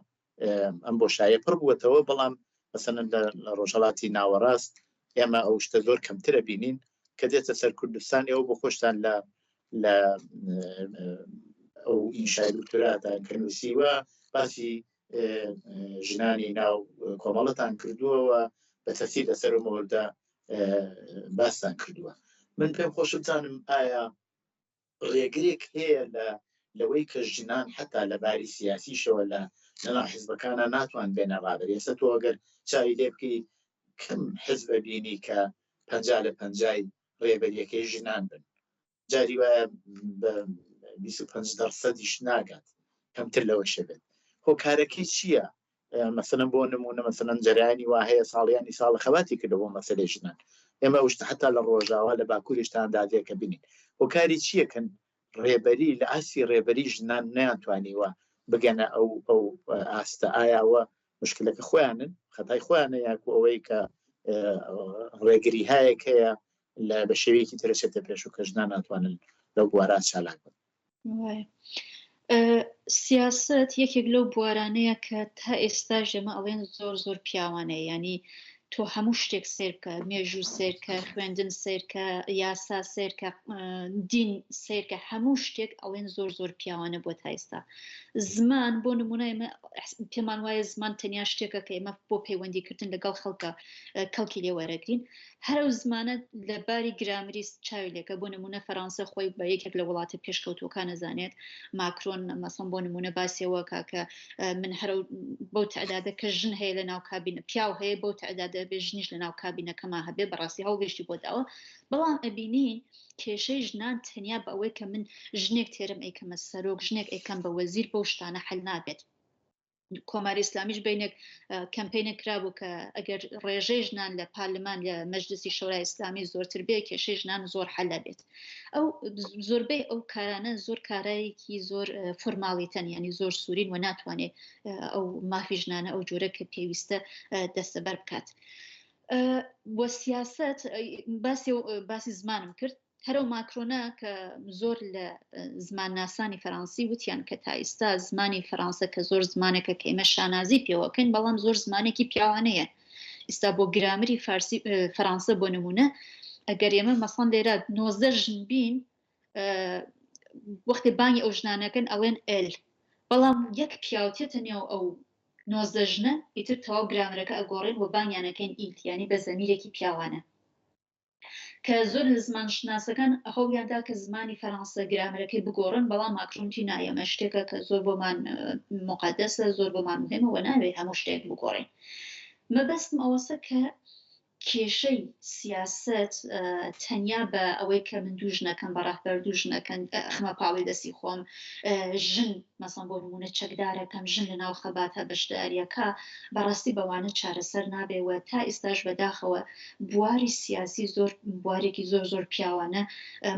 ئەم بۆشایە پڕ بووەتەوە، بەڵام مەسەلەن لە ڕۆژهەڵاتی ناوەڕاست ئێمە ئەو شتە زۆر کەمترە بینین کە دێتە سەر کوردستان. ئێوە بۆ خۆشتان لە لە ئەو ئینشای دکتۆراتان کە نووسیوە باسی ژنانی ناو کۆمەڵەتان کردووەوە بە تەفسیر لەسەر و مۆردە باستان کردووە. من پێم خۆش بزانم ئایا ڕێگرێک هەیە لە لەوەی کە ژنان حتا لە باری سیاسیشەوە لە لەناو حزبەکانە ناتوان بێنە ڕابەر؟ ئێستا تۆ ئەگەر چاوی لێ بکەی کەم حزبە بینی کە 50 لە پەنجای ڕێبەریەکەی ژنان بن، جاری وایە بە 25 دەرسەدیش ناگات، کەمتر لەوەشە بێت. هۆکارەکەی چییە؟ مەسەلەن بۆ نمونە مەسەلەن جەرانی وا هەیە ساڵیانی ساڵە خەباتی کردە بۆ مەسەلەی ژنان. ئێمە ئەو شتە حتا لە ڕۆژاوا لە باکووریش تا ئەندازەیەک کە بینین. هۆکاری چییە کە ڕێبەری لە ئاستی ڕێبەری ژنان نەیانتوانیوە بگەنە ئەو ئەو ئاستە؟ ئایا ئەوە مشکلەکە خۆیانن، خەتای خۆیانە، یاکو ئەوەی کە ڕێگری هەیەک هەیە لە بە شێوەیەکی ترەچێتە پێش و کە ژنان ناتوانن لەو بوارە چالاک بن؟
سیاسەت یەکێک لەو بوارانەیە کە تا ئێستاش ئێمە ئەڵێن زۆر زۆر پیاوانەیە. ینی تۆ هەموو شتێک سێرکە، مێژوو سێرکە، خوێندن سێرکە، یاسا سێرکە، دین سێرکە، هەموو شتێک ئەڵێن زۆر زۆر پیاوانە بۆ تا ئێستا. زمان بۆ نمونە ئێمە پێمان وایە زمان تەنیا شتێکە کە ئێمە بۆ پەیوەندیکردن لەگەڵ خەڵکە کەڵکی لێ وەرەگرین. هەر ئەو زمانە لە باری گرامری چاوی لێکە، بۆ نمونە فەرانسە خۆی بە یەکێک لە وڵاتە پێشکەوتووەکان ئەزانێت. ماکرۆن مەسەن بۆ نمونە باسیەوە کا کە من هەر بەو تعدادە کە ژن هەیە لە ناو کابینە، پیاو هەیە بەو تعدادە بێ ژنیش لە ناو کابینەکەما هەبێ. بەڕاستی هەوڵیشی بۆ داوە. بەڵام ئەبینین کێشەی ژنان تەنیا بە ئەوەی کە من ژنێک تێرم ئەیکەمە سەرۆک، ژنێک ئەیکەم بە وەزیر، بەو شتانە حل نابێت. کۆماری ئیسلامیش بینێک کەمپینێک کرابوو کە ئەگەر ڕێژەی ژنان لە پارلمان لە مەجلسی شۆرای ئیسلامی زۆرتر بێ کێشەی ژنان زۆر حەلە بێت. ئەو زۆربەی ئەو کارانە زۆر کارایەکی زۆر فۆرماڵیتەن، ینی زۆر سوورین و ناتوانێت ئەو مافی ژنانە ئەو جۆرە کە پێویستە دەستەبەر بکات. بۆ سیاست باسی باسی زمانم کرد. هەرو ماکرۆنە کە زۆر لە زمانناسانی فەرانسی وتیان کە تا ئیستا زمانی فەرانسە کە زۆر زمانێکە کە ئێمە شانازی پێوەکەین، بەڵام زۆر زمانێکی پیاوانەیە. ئیستا بۆ گرامری فارسی فەرانسە بۆ نمونە ئەگەر ئێمە مەسەڵەن لێرە 19 ژن بین، وەختی بانگی ئەو ژنانەکەن ئەڵێن ئێل، بەڵام یەک پیاوتێتە نێو ئەو 19 ژنە ئیتر تەواو گرامرەکە ئەگۆڕێن و بانگیانەکەین ئیل، یعنی بە زەمیرێکی پیاوانە. کە زۆر لە زمانشناسەکان هەوڵیان دا کە زمانی فەرانسە گرامەرەکەی بگۆڕن، بەڵام ماکرۆن وتی نا، ئێمە شتێکە کە زۆر بۆمان موقەدەسە، زۆر بۆمان مهمە و نابێ هەموو شتێک بگۆڕین. مەبەستم ئەوەسە کە کێشەی سیاسەت تەنیا بە ئەوەی کە من دوو ژنەکەم بە ڕەهبەر، دوو ژنەکەن خمە پاڵی دەستی خۆم، ژن مەسەڵەن بۆ نموونە چەکدارەکەم، ژن لە ناو خەباتە بەشداریەکە، بەڕاستی بەوانە چارەسەر نابێ و تا ئیستاش بەداخەوە بواری سیاسی زۆر بوارێکی زۆر زۆر پیاوانە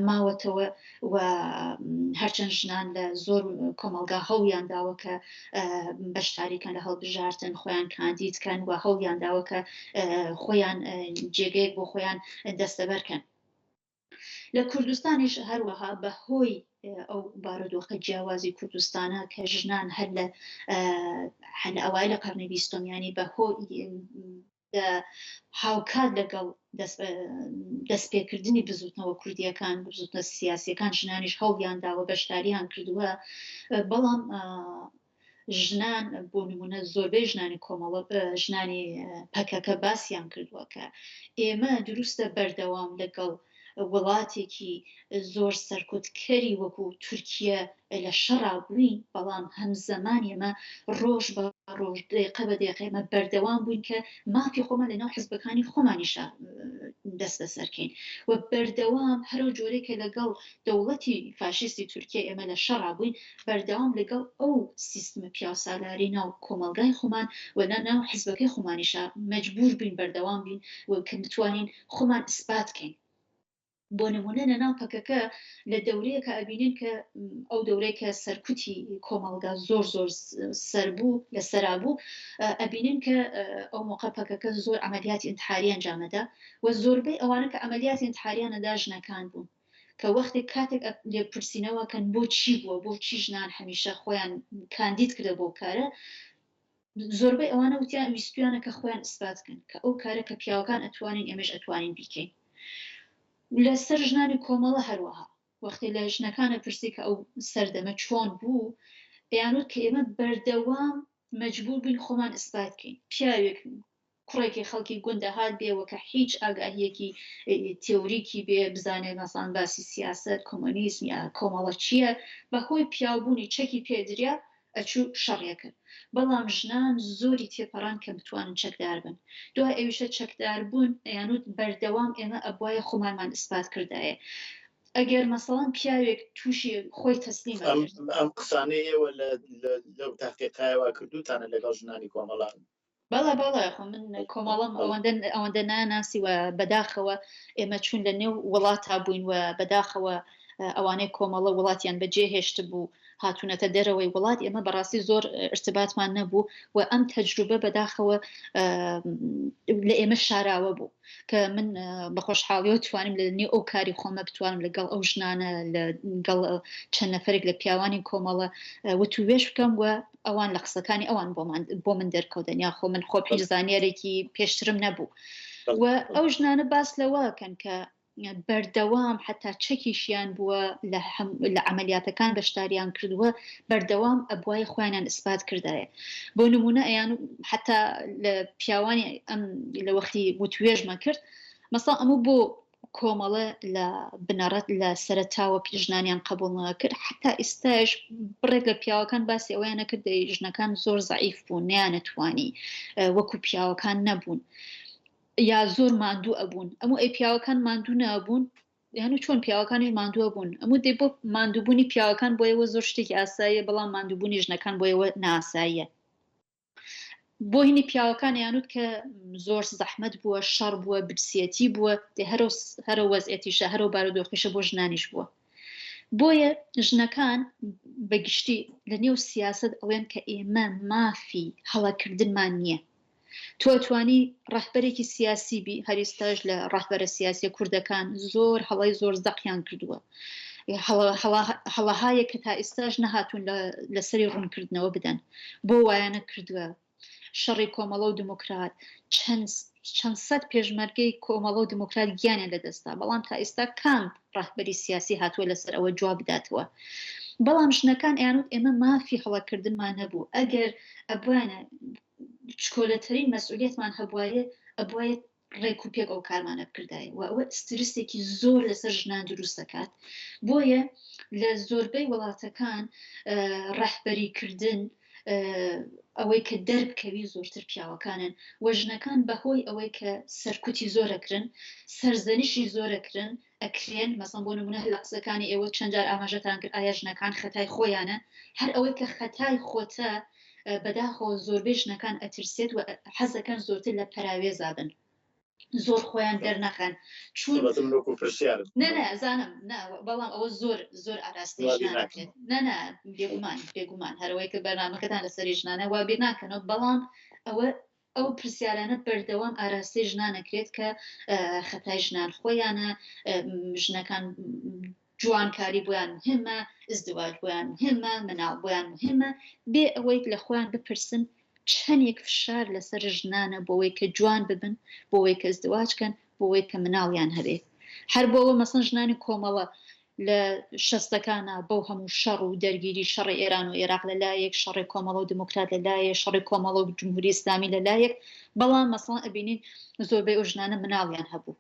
ماوەتەوە و هەرچەند ژنان لە زۆر کۆمەڵگا هەوڵیان داوە کە بەشداریکەن لە هەڵبژاردن، خۆیان کاندید کەن و هەوڵیان داوە کە خۆیان جێگەیەک بۆ خۆیان دەستەبەرکەن. لە کوردستانیش هەروەها بە هۆی ئەو بارودۆخە جیاوازی کوردستانە کە ژنان هەر لە هەر لە ئەوای لە قەرنی بیستم، ینی بە هۆی هاوکات لەگەڵ دەستپێکردنی بزوتنەوە کوردیەکان، بزوتنە سیاسیەکان، ژنانیش هەوڵیان داوە بەشداریان کردووە. بەڵام ژنان بۆ نمونە زۆربەی ژنانی کۆمەڵە، ژنانی پەکەکە باسیان کردووە کە ئێمە دروستە بەردەوام لەگەڵ وڵاتێکی زۆر سەرکوتکەری وەکو تورکیە لە شەڕا بووین، بەڵام هەمزەمان ئێمە ڕۆژ بە ڕۆژ دەیقە بە دەیقە ئێمە بەردەوام بووین کە مافی خۆمان لەناو حزبەکانی خۆمانیشا دەست بەسەرکەین و بەردەوام هەرو جۆرەی کە لەگەڵ دەوڵەتی فاشیستی تورکیە ئێمە لە شەڕا بووین، بەردەوام لەگەڵ ئەو سیستمە پیاوسالاری ناو کۆمەڵگای خۆمان و لە ناو حزبەکەی خۆمانیشا مەجبوور بووین بەردەوام بین و کە بتوانین خۆمان ئیسپات کەین. بۆ نمونە لە ناو پەکەکە لە دەورەیەکە ئەبینین کە ئەو دەورەی کە سەرکوتی کۆمەڵگا زۆر زۆر سەر بوو لە سەرا بوو ئەبینین کە ئەو مۆقە پەکەکە زۆر عملیاتی انتحاری ئەنجامەدا و زۆربەی ئەوانە کە عملیاتی انتحاریانەدا ژنەکان بوون کە وەختێک کاتێک لێپرسینەوە کەن بۆ چی بووە بۆ چی ژنان هەمیشە خۆیان کاندید کردە بۆ کارە زۆربەی ئەوانە وتیان ویستویانە کە خۆیان ئیسپات کەن کە ئەو کارە کە پیاوەکان ئەتوانین ئێمەش ئەتوانین بیکەین. لە سەر ژنانی کۆمەڵە هەروەها وەختی لە ژنەکانە پرسی کە ئەو سەردەمە چۆن بوو ئەیانوت کە ئێمە بەردەوام مەجبور بووین خۆمان ئیسپات کەین پیاوێک کوڕێکی خەڵکی گوند دەهات بێ وە کە هیچ ئاگاهیەکی تێوریکی بێ بزانێ مەسان باسی سیاسەت کۆمۆنیزم یا کۆمەڵە چییە بە هۆی پیاوبوونی چەکی پێدریا ئەچوو شەڕی ئەکرد بەڵام ژنان زۆری تێپەڕان کە بتوانن چەکدار بن دوای ئەویشە چەکدار بوون ئەیانوت بەردەوام ئێمە ئەبوایە خۆمانمان ئیسپات کردایە ئەگەر مەسەڵەن پیاوێک تووشی خۆی تەسلیم ئەکرد.
ئەم قسانەی ئێوە لەو تاقیقایەوە کردووتانە لەگەڵ ژنانی کۆمەڵە؟
بەڵێ بەڵێ خۆ من کۆمەڵم ئەوەندە ئەوەندە ناناسی و بەداخەوە ئێمە چون لە نێو وڵاتا بووین و بەداخەوە ئەوانەی کۆمەڵە وڵاتیان بەجێ هێشت بوو هاتوونەتە دەرەوەی وڵات ئێمە بەڕاستی زۆر ارتباتمان نەبوو و ئەم تەجروبە بەداخەوە لە ئێمە شاراوە بوو کە من بە خۆشحاڵیەوە توانیم لە نێو ئەو کاری خۆمە بتوانم لەگەڵ ئەو ژنانە لەگەڵ چەند نەفرێک لە پیاوانی کۆمەڵە وتوێژ بکەم و ئەوان لە قسەکانی ئەوان بۆمان بۆ من دەرکەوتن یاخۆ من خۆم هیچ زانیارێکی پێشترم نەبوو و ئەو ژنانە باس لەوەکەن کە بەردەوام حتا چەکیشیان بووە لە عملیاتەکان بەشداریان کردووە بەردەوام ئەبوای خۆیانیان ئیسپات کردایە بۆ نمونە ئەیان حتا لە پیاوانی ئەم لە وەختی وتوێژمە کرد مەسا ئەمە بۆ کۆمەڵە لە بنەڕەت لە سەرەتاوە ژنانیان قبوڵ نەکرد حتا ئیستاش بڕێک لە پیاوەکان باسی ئەوەیان نەکرد دەی ژنەکان زۆر زەعیف بوون نیانەتوانی وەکو پیاوەکان نەبوون یا زۆر ماندوو ئەبوون ئەمو ئەی پیاوەکان ماندوو نابوون یانو چۆن پیاوەکانیش ماندووە بوون ئەمو دەی بۆ ماندووبوونی پیاوەکان بۆیەوە زۆر شتێکی ئاساییە بەڵام ماندووبوونی ژنەکان بۆیەوە ناساییە بۆ هینی پیاوەکان یانوت کە زۆر زەحمەت بووە شەڕ بووە برسیەتی بووە دێ هەرو هەرو وەزعەتیشە هەرو بارودۆخیشە بۆ ژنانیش بووە بۆیە ژنەکان بەگشتی لە نێو سیاست ئەڵێن کە ئێمە مافی هەڵەکردنمان نییە تۆ ئەتوانی ڕەهبەرێکی سیاسی بی هەریستاش لە ڕەهبەرە سیاسیە کوردەکان زۆر هەڵەی زۆر زەقیان کردووە هەڵەهایە کە تا ئیستاش نەهاتوون لەسەری ڕوونکردنەوە بدەن بۆ وایانە کردووە شەڕی کۆمەڵە و دموکرات چەند چەند سەد پێشمەرگەی کۆمەڵە و دموکرات گیانیان لەدەستدا بەڵام تا ئێستا کام ڕەهبەری سیاسی هاتووە لەسەر ئەوە جواب بداتەوە بەڵام ژنەکان ئەیانوت ئێمە مافی هەڵەکردنمان هەبوو ئەگەر ئەبوایە چکۆلەترین مەسئولیەتمان هەبوایە ئەبوایە ڕێک و پێک ئەو کارمانە بکردایە و ئەوە سترسێکی زۆر لەسەر ژنان دروست دەکات بۆیە لە زۆربەی وڵاتەکان ڕەهبەریکردن ئەوەی کە دەربکەوی زۆرتر پیاوەکانن و ژنەکان بەهۆی ئەوەی کە سەرکوتی زۆرەکرن سەرزەنیشی زۆرەکرن ئەکرێن مەسەڵەن بۆ نمونە لە قسەکانی ئێوە چەند جار ئاماژەتان کرد ئایا ژنەکان خەتای خۆیانە هەر ئەوەی کە خەتای خۆتە بەداخەوە زۆربەی ژنەکان ئەترسێت و حەزەکەن زۆرتر لە پەراوێزا بن زۆر خۆیان دەرنەخەن
چون پرسیار
نە نە زانم نا بەڵام ئەوە زۆر زۆر ئاراستەی ژنان ئەکرێت نە نە بێگومان بێگومان هەرەوەی کە بەرنامەکەتان لەسەری ژنانە وا بیر ناکەنەوە بەڵام ئەوە ئەو پرسیارانە بەردەوام ئاراستەی ژنان ئەکرێت کە خەتای ژنان خۆیانە، ژنەکان جوانکاری بۆیان مهمە، ئزدواج بۆیان مهمە، مناڵ بۆیان مهمە، بێ ئەوەی لە خۆیان بپرسن چەندێک فشار لەسەر ژنانە بۆوەی کە جوان ببن، بۆوەی کە ئزدواج کەن، بۆوەی کە مناڵیان هەبێت. هەر بۆوە مەسەن ژنانی کۆمەڵە لە شەستەکانا بەو هەموو شەڕ و دەرگیری شەڕی ئێران و ئێراق لە لایەک، شەڕی کۆمەڵە و دموکرات لە لایەک، شەڕی کۆمەڵە و جمهوری ئیسلامی لە لایەک، بەڵام مەسەڵەن ئەبینین زۆربەی ئەو ژنانە مناڵیان هەبوو.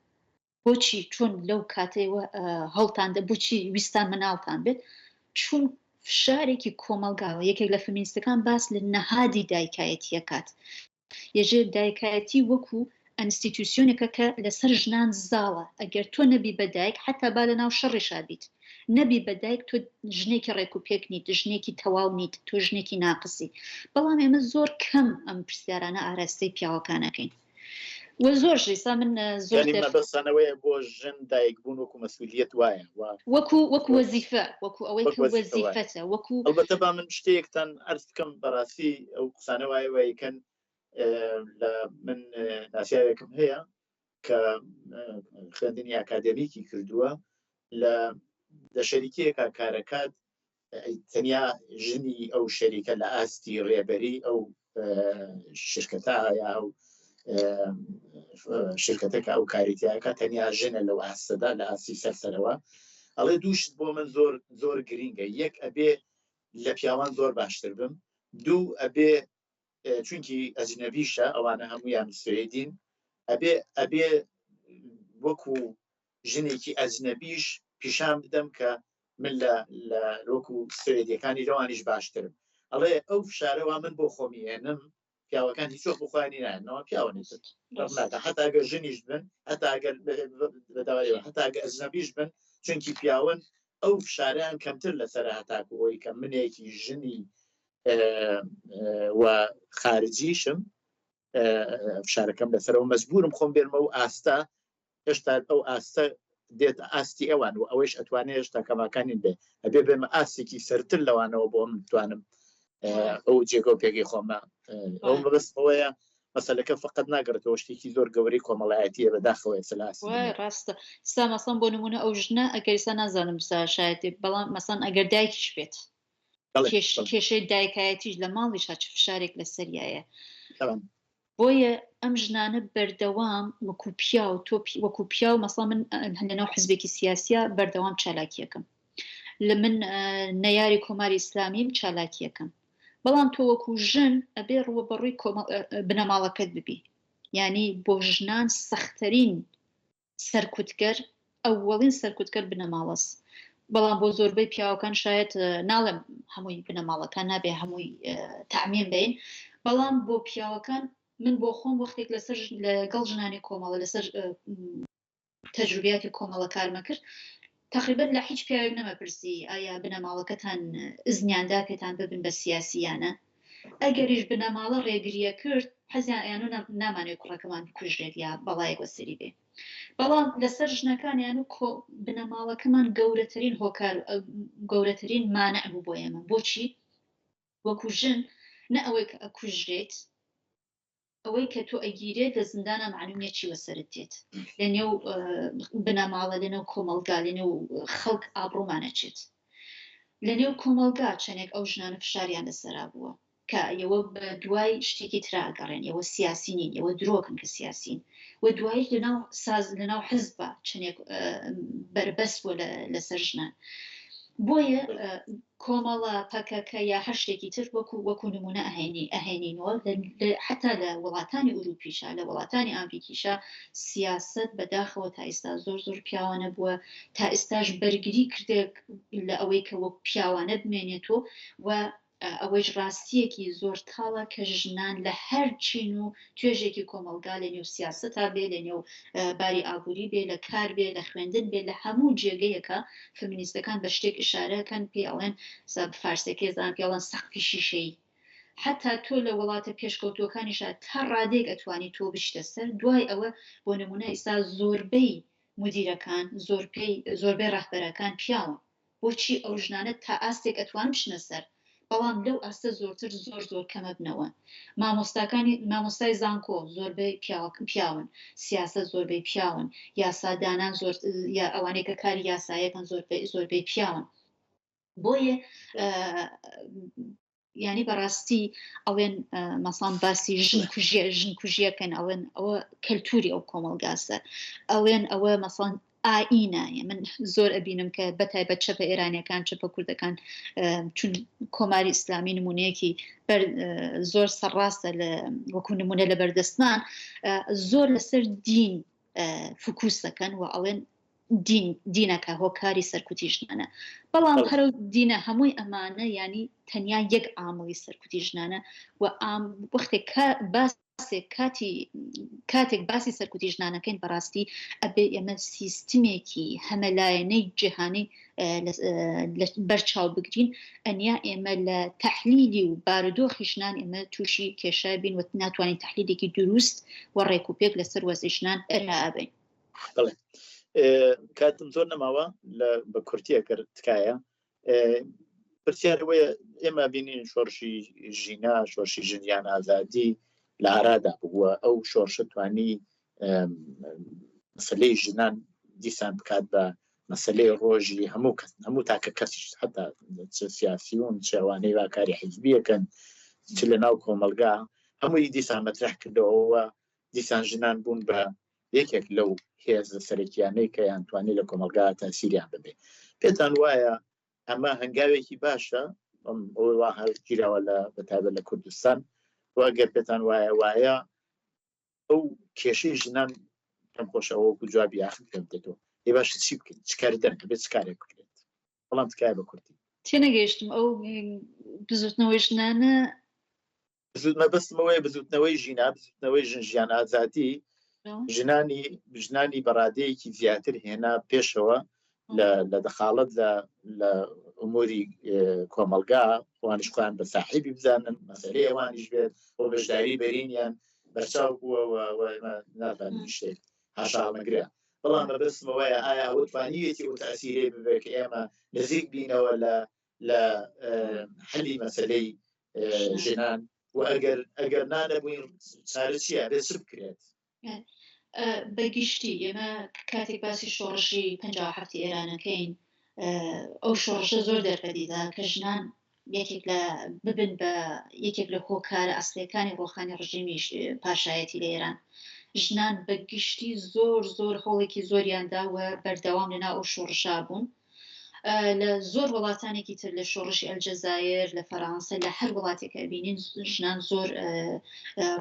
بۆچی چۆن لەو کاتەیەوە هەڵتان دە بۆچی ویستان مناڵتان بێت؟ چون فشارێکی کۆمەڵگاوە یەکێک لە فمینیستەکان باس لە نەهادی دایکایەتی ئەکات. یەژێ دایکایەتی وەکو ئەنستیتوسیۆنێکە کە لەسەر ژنان زاڵە، ئەگەر تۆ نەبی بە دایک حەتا با لەناو شەڕیشا بیت، نەبی بە دایک تۆ ژنێکی ڕێکوپێک نیت، ژنێکی تەواو نیت، تۆ ژنێکی ناقسی. بەڵام ئێمە زۆر کەم ئەم پرسیارانە ئاراستەی پیاوەکان ئەکەین. و زۆر ژیسا من
زۆر مەبەستانەوەیە بۆ ژن دایک بوون وەکو مەسئولیت وایە
وەکو وەکو وەزیفە وەکو ئەوەی کە وەزیفەتە وەکو
ئەلبەتە با من شتێکتان عەرز بکەم بەڕاستی ئەو قسانە وایە وایکەن لە من ناسیاوێکم هەیە کە خوێندنی ئاکادمیکی کردووە لە لە شەریکەیەکە کارەکات تەنیا ژنی ئەو شەریکە لە ئاستی ڕێبەری ئەو شرکەتە یا ئەو شرکەتەکە ئەو کاریتیاکە تەنیا ژنە لەو ئاستەدا لە ئاستی سەرسەرەوە ئەڵێ دووشت بۆ من زۆر زۆر گرینگە یەک ئەبێ لە پیاوان زۆر باشتر بم دوو ئەبێ چونکی ئەجنەبیشە ئەوانە هەمویان سوێدین ئەبێ ئەبێ وەکو ژنێکی ئەجنەبیش پیشان بدەم کە من لە لە وەکو سوێدیەکانی لەوانیش باشترم ئەڵێ ئەو فشارەوە من بۆ خۆمی هێنم پیاوەکان هیچ وەک بخۆیانی نایەنەوە پیاوە ناکە حتا ئەگەر ژنیش بن حتا ئەگەر بەداوایەوە حتا ئەگەر ئەجنەبیش بن چونکی پیاون ئەو فشاریان کەمتر لەسەر هەتاکو ئەوی کە منێکی ژنی و خارجیشم فشارەکەم لەسەرەوە مەجبورم خۆم بێنمە و ئاستە هێشتا ئەو ئاستە دێت ئاستی ئەوان و ئەوەیش ئەتوانێت هێشتا کەماکانین بێ ئەبێ بێمە ئاستێکی سەرتر لەوانەوە بۆ من بتوانم ئەو جێگە و پێگەی خۆمە ئەو مەبەست ئەوەیە مەسەلەکە فقط ناگەڕێتەوە شتێکی زۆر گەورەی کۆمەڵایەتیە بەداخەوە
ئێستا ڕاستە ستا مەسەن بۆ نمونە ئەو ژنە ئەگەر ئێستا نازانم سا شایەتی بەڵام مەسەن ئەگەر دایکیش بێت کێشەی دایکایەتیش لە ماڵیش هەچ فشارێک لەسەریایە بۆیە ئەم ژنانە بەردەوام وەکو پیاو تۆ وەکو پیاو مەسا من لەناو حزبێکی سیاسە بەردەوام چالاکیەکەم لە من نەیاری کۆماری ئیسلامیم چالاکیەکەم بەڵام تۆ وەکو ژن ئەبێ ڕووە بەڕووی بنەماڵەکەت ببی یعنی بۆ ژنان سەختترین سەرکوتگەر ئەوەڵین سەرکوتگەر بنەماڵەس بەڵام بۆ زۆربەی پیاوەکان شاید ناڵێم هەمووی بنەماڵەکان نابێ هەمووی تەعمیم بین بەڵام بۆ پیاوەکان من بۆ خۆم وەختێک لەسەر لەگەڵ ژنانی کۆمەڵە لەسەر تەجروبیاتی کۆمەڵە کارمە کرد تقریبا لە هیچ پیاوێک نەمەپرسی ئایا بنەماڵەکەتان ئزنیاندا پێتان ببن بە سیاسیانە ئەگەریش بنەماڵە ڕێگریە کرد حەزیان ئەیان و نامانەوێت کوڕەکەمان بکوژرێت یا بەڵایەک وەسەری بێ بەڵام لەسەر ژنەکانیان و کۆ بنەماڵەکەمان گەورەترین هۆکار گەورەترین مانع بوو بۆ ئێمە بۆچی وەکو ژن نە ئەوەی کە ئەکوژرێت ئەوەی کە تۆ ئەگیرێت لە زیندانا مەعلوم نیە چی وەسەرت دێت لە نێو بنەماڵە لە نێو کۆمەڵگا لە نێو خەڵک ئابڕوومان ئەچێت لە نێو کۆمەڵگا چەندێک ئەو ژنانە فشاریان لەسەرا بووە کە ئێوە بە دوای شتێکی ترا ئەگەڕێن ئێوە سیاسی نین ئێوە درۆکن کە سیاسین و دوایش لەناو ساز لەناو حزبە چەندێک بەربەست بووە لەسەر ژنان بۆیە کۆمەڵە، پەکەکە یا هەر شتێکی تر وەکو وەکو نمونە ئەهێنی ئەهێنینەوە حەتا لە وڵاتانی ئوروپیشا لە وڵاتانی ئامریکیشا سیاسەت بەداخەوە تا ئیستا زۆر زۆر پیاوانە بووە تا ئیستاش بەرگری کردێک لە ئەوەی کە وەک پیاوانە بمێنێتەوە و ئەوەیش ڕاستیەکی زۆر تاڵە کە ژنان لە هەر چین و توێژێکی کۆمەڵگا لە نێو سیاسەتا بێ لە نێو باری ئابووری بێ لە کار بێ لە خوێندن بێ لە هەموو جێگەیەکە فمینیستەکان بە شتێک ئشارە کەن پێی ئەڵێن فارسەکەی زان پێ ئەڵێن سەقفی شیشەیی حتا تۆ لە وڵاتە پێشکەوتووەکانیشا تا ڕادەیەک ئەتوانی تۆ بچیتە سەر دوای ئەوە بۆ نمونە ئیستا زۆربەی مدیرەکان زۆرپێی زۆربەی ڕەهبەرەکان پیاون بۆچی ئەو ژنانە تا ئاستێک ئەتوان بچنە سەر بەڵام لەو ئاستە زۆرتر زۆر زۆر کەمەبنەوە مامۆستاکانی مامۆستای زانکۆ زۆربەی پیاون سیاسەت زۆربەی پیاون یاسادانان زۆر یا ئەوانەی کە کاری یاسایەکەن زۆربەی زۆربەی پیاون بۆیە یانی بەڕاستی ئەڵێن مەسان باسی ژن کوژیە ژن کوژیەکەن ئەڵێن ئەوە کەلتوری ئەو کۆمەڵگاسە ئەڵێن ئەوە مەسان ئائینە من زۆر ئەبینم کە بەتایبەت چەپە ئێرانیەکان چەپە کوردەکان چون کۆماری ئیسلامی نمونەیەکی زۆر سەرڕاستە لە وەکو نمونە لە بەردەستمان زۆر لەسەر دین فکوس دەکەن و ئەڵێن دین دینەکە هۆکاری سەرکوتی ژنانە بەڵام هەرو دینە هەمووی ئەمانە ینی تەنیا یەک ئامڵی سەرکوتی ژنانە و ئام وەختێک کە باس. باسێک کاتی کاتێک باسی سەرکوتی ژنانەکەین بەڕاستی ئەبێ ئێمە سیستمێکی هەمەلایەنەی جیهانی بەرچاو بگرین ئەنیا ئێمە لە تەحلیلی و بارودۆخی ژنان ئێمە تووشی کێشە بین و ناتوانین تەحلیلێکی دروست و ڕێک و پێک لەسەر وەزعی ژنان ئەرائە بین.
بەڵێ کاتم زۆر نەماوە لە بە کورتیە کرد تکایە پرسیار ئەوەیە ئێمە بینین شۆڕشی ژینا شۆرشی ژنیان ئازادی لە ئارادا بووە ئەو شۆڕشە توانی مەسلەی ژنان دیسان بکات بە مەسلەی ڕۆژی هەموو کەس هەموو تاکە کەسیش حتا چ سیاسیون چ ئەوانەی وا کاری حیزبیەکەن چ لە ناو کۆمەلگا هەمووی دیسان مەترح کردەوە دیسان ژنان بوون بە یەکێک لەو هێزە سەرەکیانەی کە یان توانی لە کۆمەلگا تەسیریان ببێ پێتان وایە ئەمە هەنگاوێکی باشە ئەوەی وا هەڵگیراوە لە بەتایبەت لە کوردستان و ئەگەر پێتان وایە وایە ئەو کێشەی ژنان پێم خۆشە ئەوە وەکو جوابی ئاخر پێم بدەیتەوە ئێ باشە چی بکەین چ کردن ئەبێت چ کارێک بکرێت بەڵام تکایە بە کورتی.
تێنەگەیشتم ئەو بزوتنەوەی ژنانە
مەبەستم ئەوەیە بزوتنەوەی ژینا بزوتنەوەی ژن ژیان ئازادی ژنانی ژنانی بەڕادەیەکی زیاتر هێنا پێشەوە لە دەخاڵەت لە لە ئوموری کۆمەلگا ئەوانیش خۆیان بە ساحیبی بزانن مەسەلەی ئەوانیش بێت بۆ بەشداری بەرینیان بەرچاو بووە و ئێمە ناتوانین شتێک حاشا نەگرە بەڵام مەبەستم ئەوەیە ئایا ئەوە توانیویەتی ئەو تەئسیرەی ببێت کە ئێمە نزیک بینەوە لە لە حەلی مەسەلەی ژنان و ئەگەر ئەگەر نانەبووین چارە چییە بێ چ بکرێت؟
بە گشتی ئێمە کاتێک باسی شۆڕشی 57 ئێرانەکەین ئەو شۆڕشە زۆر دەرفەتیدا کە ژنان یەکێک لە ببن بە یەکێک لە هۆکارە ئەسلەکانی ڕۆخانی ڕژیمی پاشایەتی لە ئێران ژنان بە گشتی زۆر زۆر هەوڵێکی زۆریاندا و بەردەوام لەناو ئەو شۆڕشا بوون لە زۆر وڵاتانێکی تر لە شۆڕشی ئەلجەزایر لە فەرانسە لە هەر وڵاتێک ئەبینین ژنان زۆر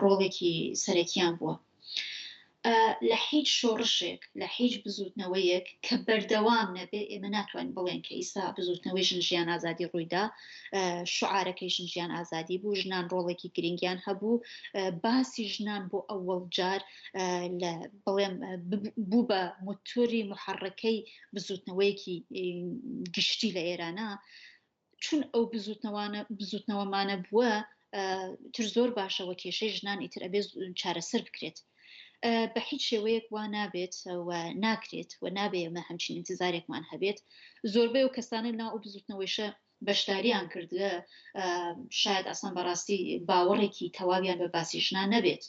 ڕۆڵێکی سەرەکیان بووە لە هیچ شۆڕشێک لە هیچ بزوتنەوەیەک کە بەردەوام نەبێ ئێمە ناتوانین بڵێن کە ئیسا بزوتنەوەی ژن ژیان ئازادی ڕوویدا شعارەکەی ژن ژیان ئازادی بوو ژنان ڕۆڵێکی گرنگیان هەبوو باسی ژنان بۆ ئەوەڵ جار لە بڵێم بوو بە موتۆری محەڕەکەی بزوتنەوەیەکی گشتی لە ئێرانە چون ئەو بزوتنەوانە بزوتنەوەمانە بووە تر زۆر باشەوە کێشەی ژنان ئیتر ئەبێ چارەسەر بکرێت بە هیچ شێوەیەک وا نابێت و ناکرێت و نابێ ئێمە هەمچین انتظارێکمان هەبێت زۆربەی و کەسانە ناو ئەو بزوتنەوەیشە بەشداریان کردووە شاید ئەسڵەن بەڕاستی باوەڕێکی تەواویان بە باسی ژنان نەبێت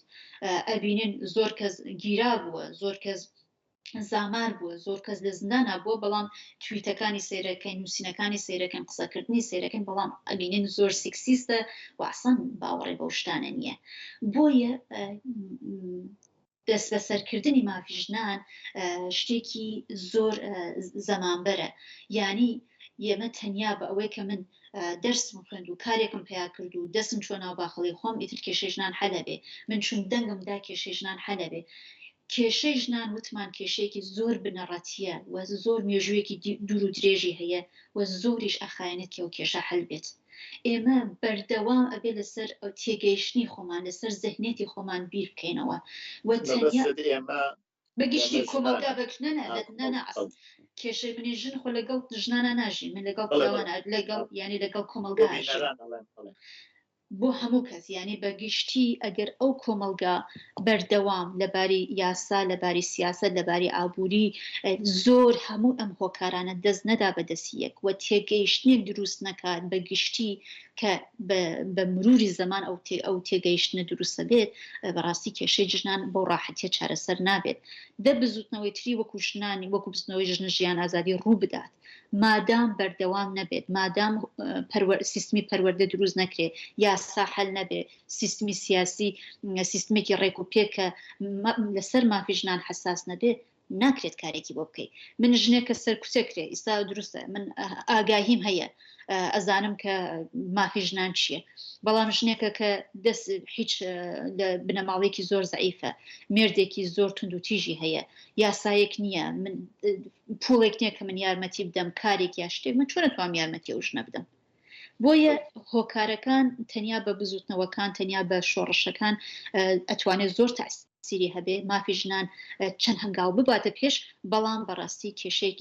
ئەبینین زۆر کەس گیرا بووە زۆر کەس زامار بووە زۆر کەس لە زیندانا بووە بەڵام تویتەکانی سەیرەکەین نووسینەکانی سەیرەکەن قسەکردنی سەیرەکەن بەڵام ئەبینین زۆر سیکسیستە و ئەسڵەن باوەڕی بەو شتانە نییە بۆیە دەستبەسەرکردنی مافی ژنان شتێکی زۆر زەمانبەرە یانی ئێمە تەنیا بە ئەوەی کە من دەرسم خوێند و کارێکم پیا کرد و دەستم چوە ناو باخەڵی خۆم ئیتر کێشەی ژنان حەل ئەبێ من چون دەنگم دا کێشەی ژنان حەل ئەبێ کێشەی ژنان وتمان کێشەیەکی زۆر بنەڕەتیە و زۆر مێژوویەکی دوور و درێژی هەیە و زۆریش ئەخایەنێت کە ئەو کێشە حەل بێت ئێمە بەردەوام ئەبێ لەسەر تێگەیشتنی خۆمان لەسەر زهنیەتی خۆمان بیر بکەینەوە و تەنیا
ئێمە
بەگشتی کۆمەڵگا بەگشت نە نە نە کێشەی منی ژن خۆ لەگەڵ ژنانە ناژی من لەگەڵ پیاوانە لەگەڵ یعنی لەگەڵ کۆمەڵگا بۆ هەموو کەس یانی بە گشتی ئەگەر ئەو کۆمەڵگا بەردەوام لە باری یاسا لە باری سیاسەت لە باری ئابووری زۆر هەموو ئەم هۆکارانە دەست نەدا بە دەستی یەک و تێگەیشتنێک دروست نەکات بە گشتی کە بە مروری زەمان ئەو تێ ئەو تێگەیشتنە دروستە بێت بەڕاستی کێشەی ژنان بەو ڕاحەتیە چارەسەر نابێت دە بزوتنەوەی تری وەکو ژنانی وەکو بزوتنەوەی ژن ژیان ئازادی ڕوو بدات مادام بەردەوام نەبێت، مادام سیستمی پەروەردە دروست نەکرێ، یاسا حەل نەبێ، سیستمی سیاسی سیستمێکی ڕێک و پێک کە لەسەر مافی ژنان حەساس نەبێ، ناکرێت کارێکی بۆ بکەی. من ژنێک کە سەرکوتە کرێ، ئیستا دروستە من ئاگاهیم هەیە، ئەزانم کە مافی ژنان چییە، بەڵام ژنێکە کە دەست هیچ لە بنەماڵەیەکی زۆر زەعیفە، مێردێکی زۆر توندوتیژی هەیە، یاسایەک نییە، من پوڵێک نییە کە من یارمەتی بدەم کارێک یا شتێک من چۆن ئەتوانم یارمەتی ئەو ژنە بدەم؟ بۆیە هۆکارەکان تەنیا بە بزوتنەوەکان تەنیا بە شۆڕشەکان ئەتوانێت زۆر تاسیری هەبێ مافی ژنان چەند هەنگاو بباتە پێش بەڵام بەڕاستی کێشەیەک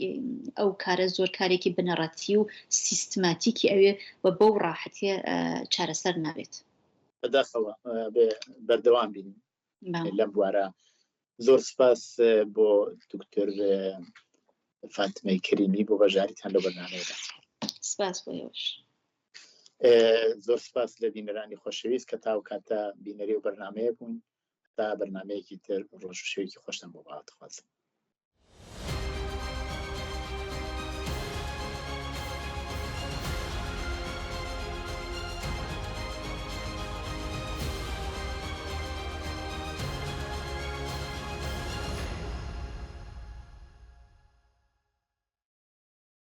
ئەو کارە زۆر کارێکی بنەڕەتی و سیستماتیکی ئەوێ و بەو ڕاحەتیە چارەسەر نابێت.
بەداخەوە بێ بەردەوام بین لەم بوارە زۆر سپاس بۆ دکتۆر فاتمەی کەریمی بۆ بەشداریتان لەو بەرنامەیەدا.
سپاس بۆ ئێوەش.
زۆر سپاس لە بینەرانی خۆشەویست کە تاو کاتە بینەری و بەرنمەیە بوون تا بەرنمەیەکی تر ڕۆژ شوێکی خۆشتان بۆ باوەتخوازم.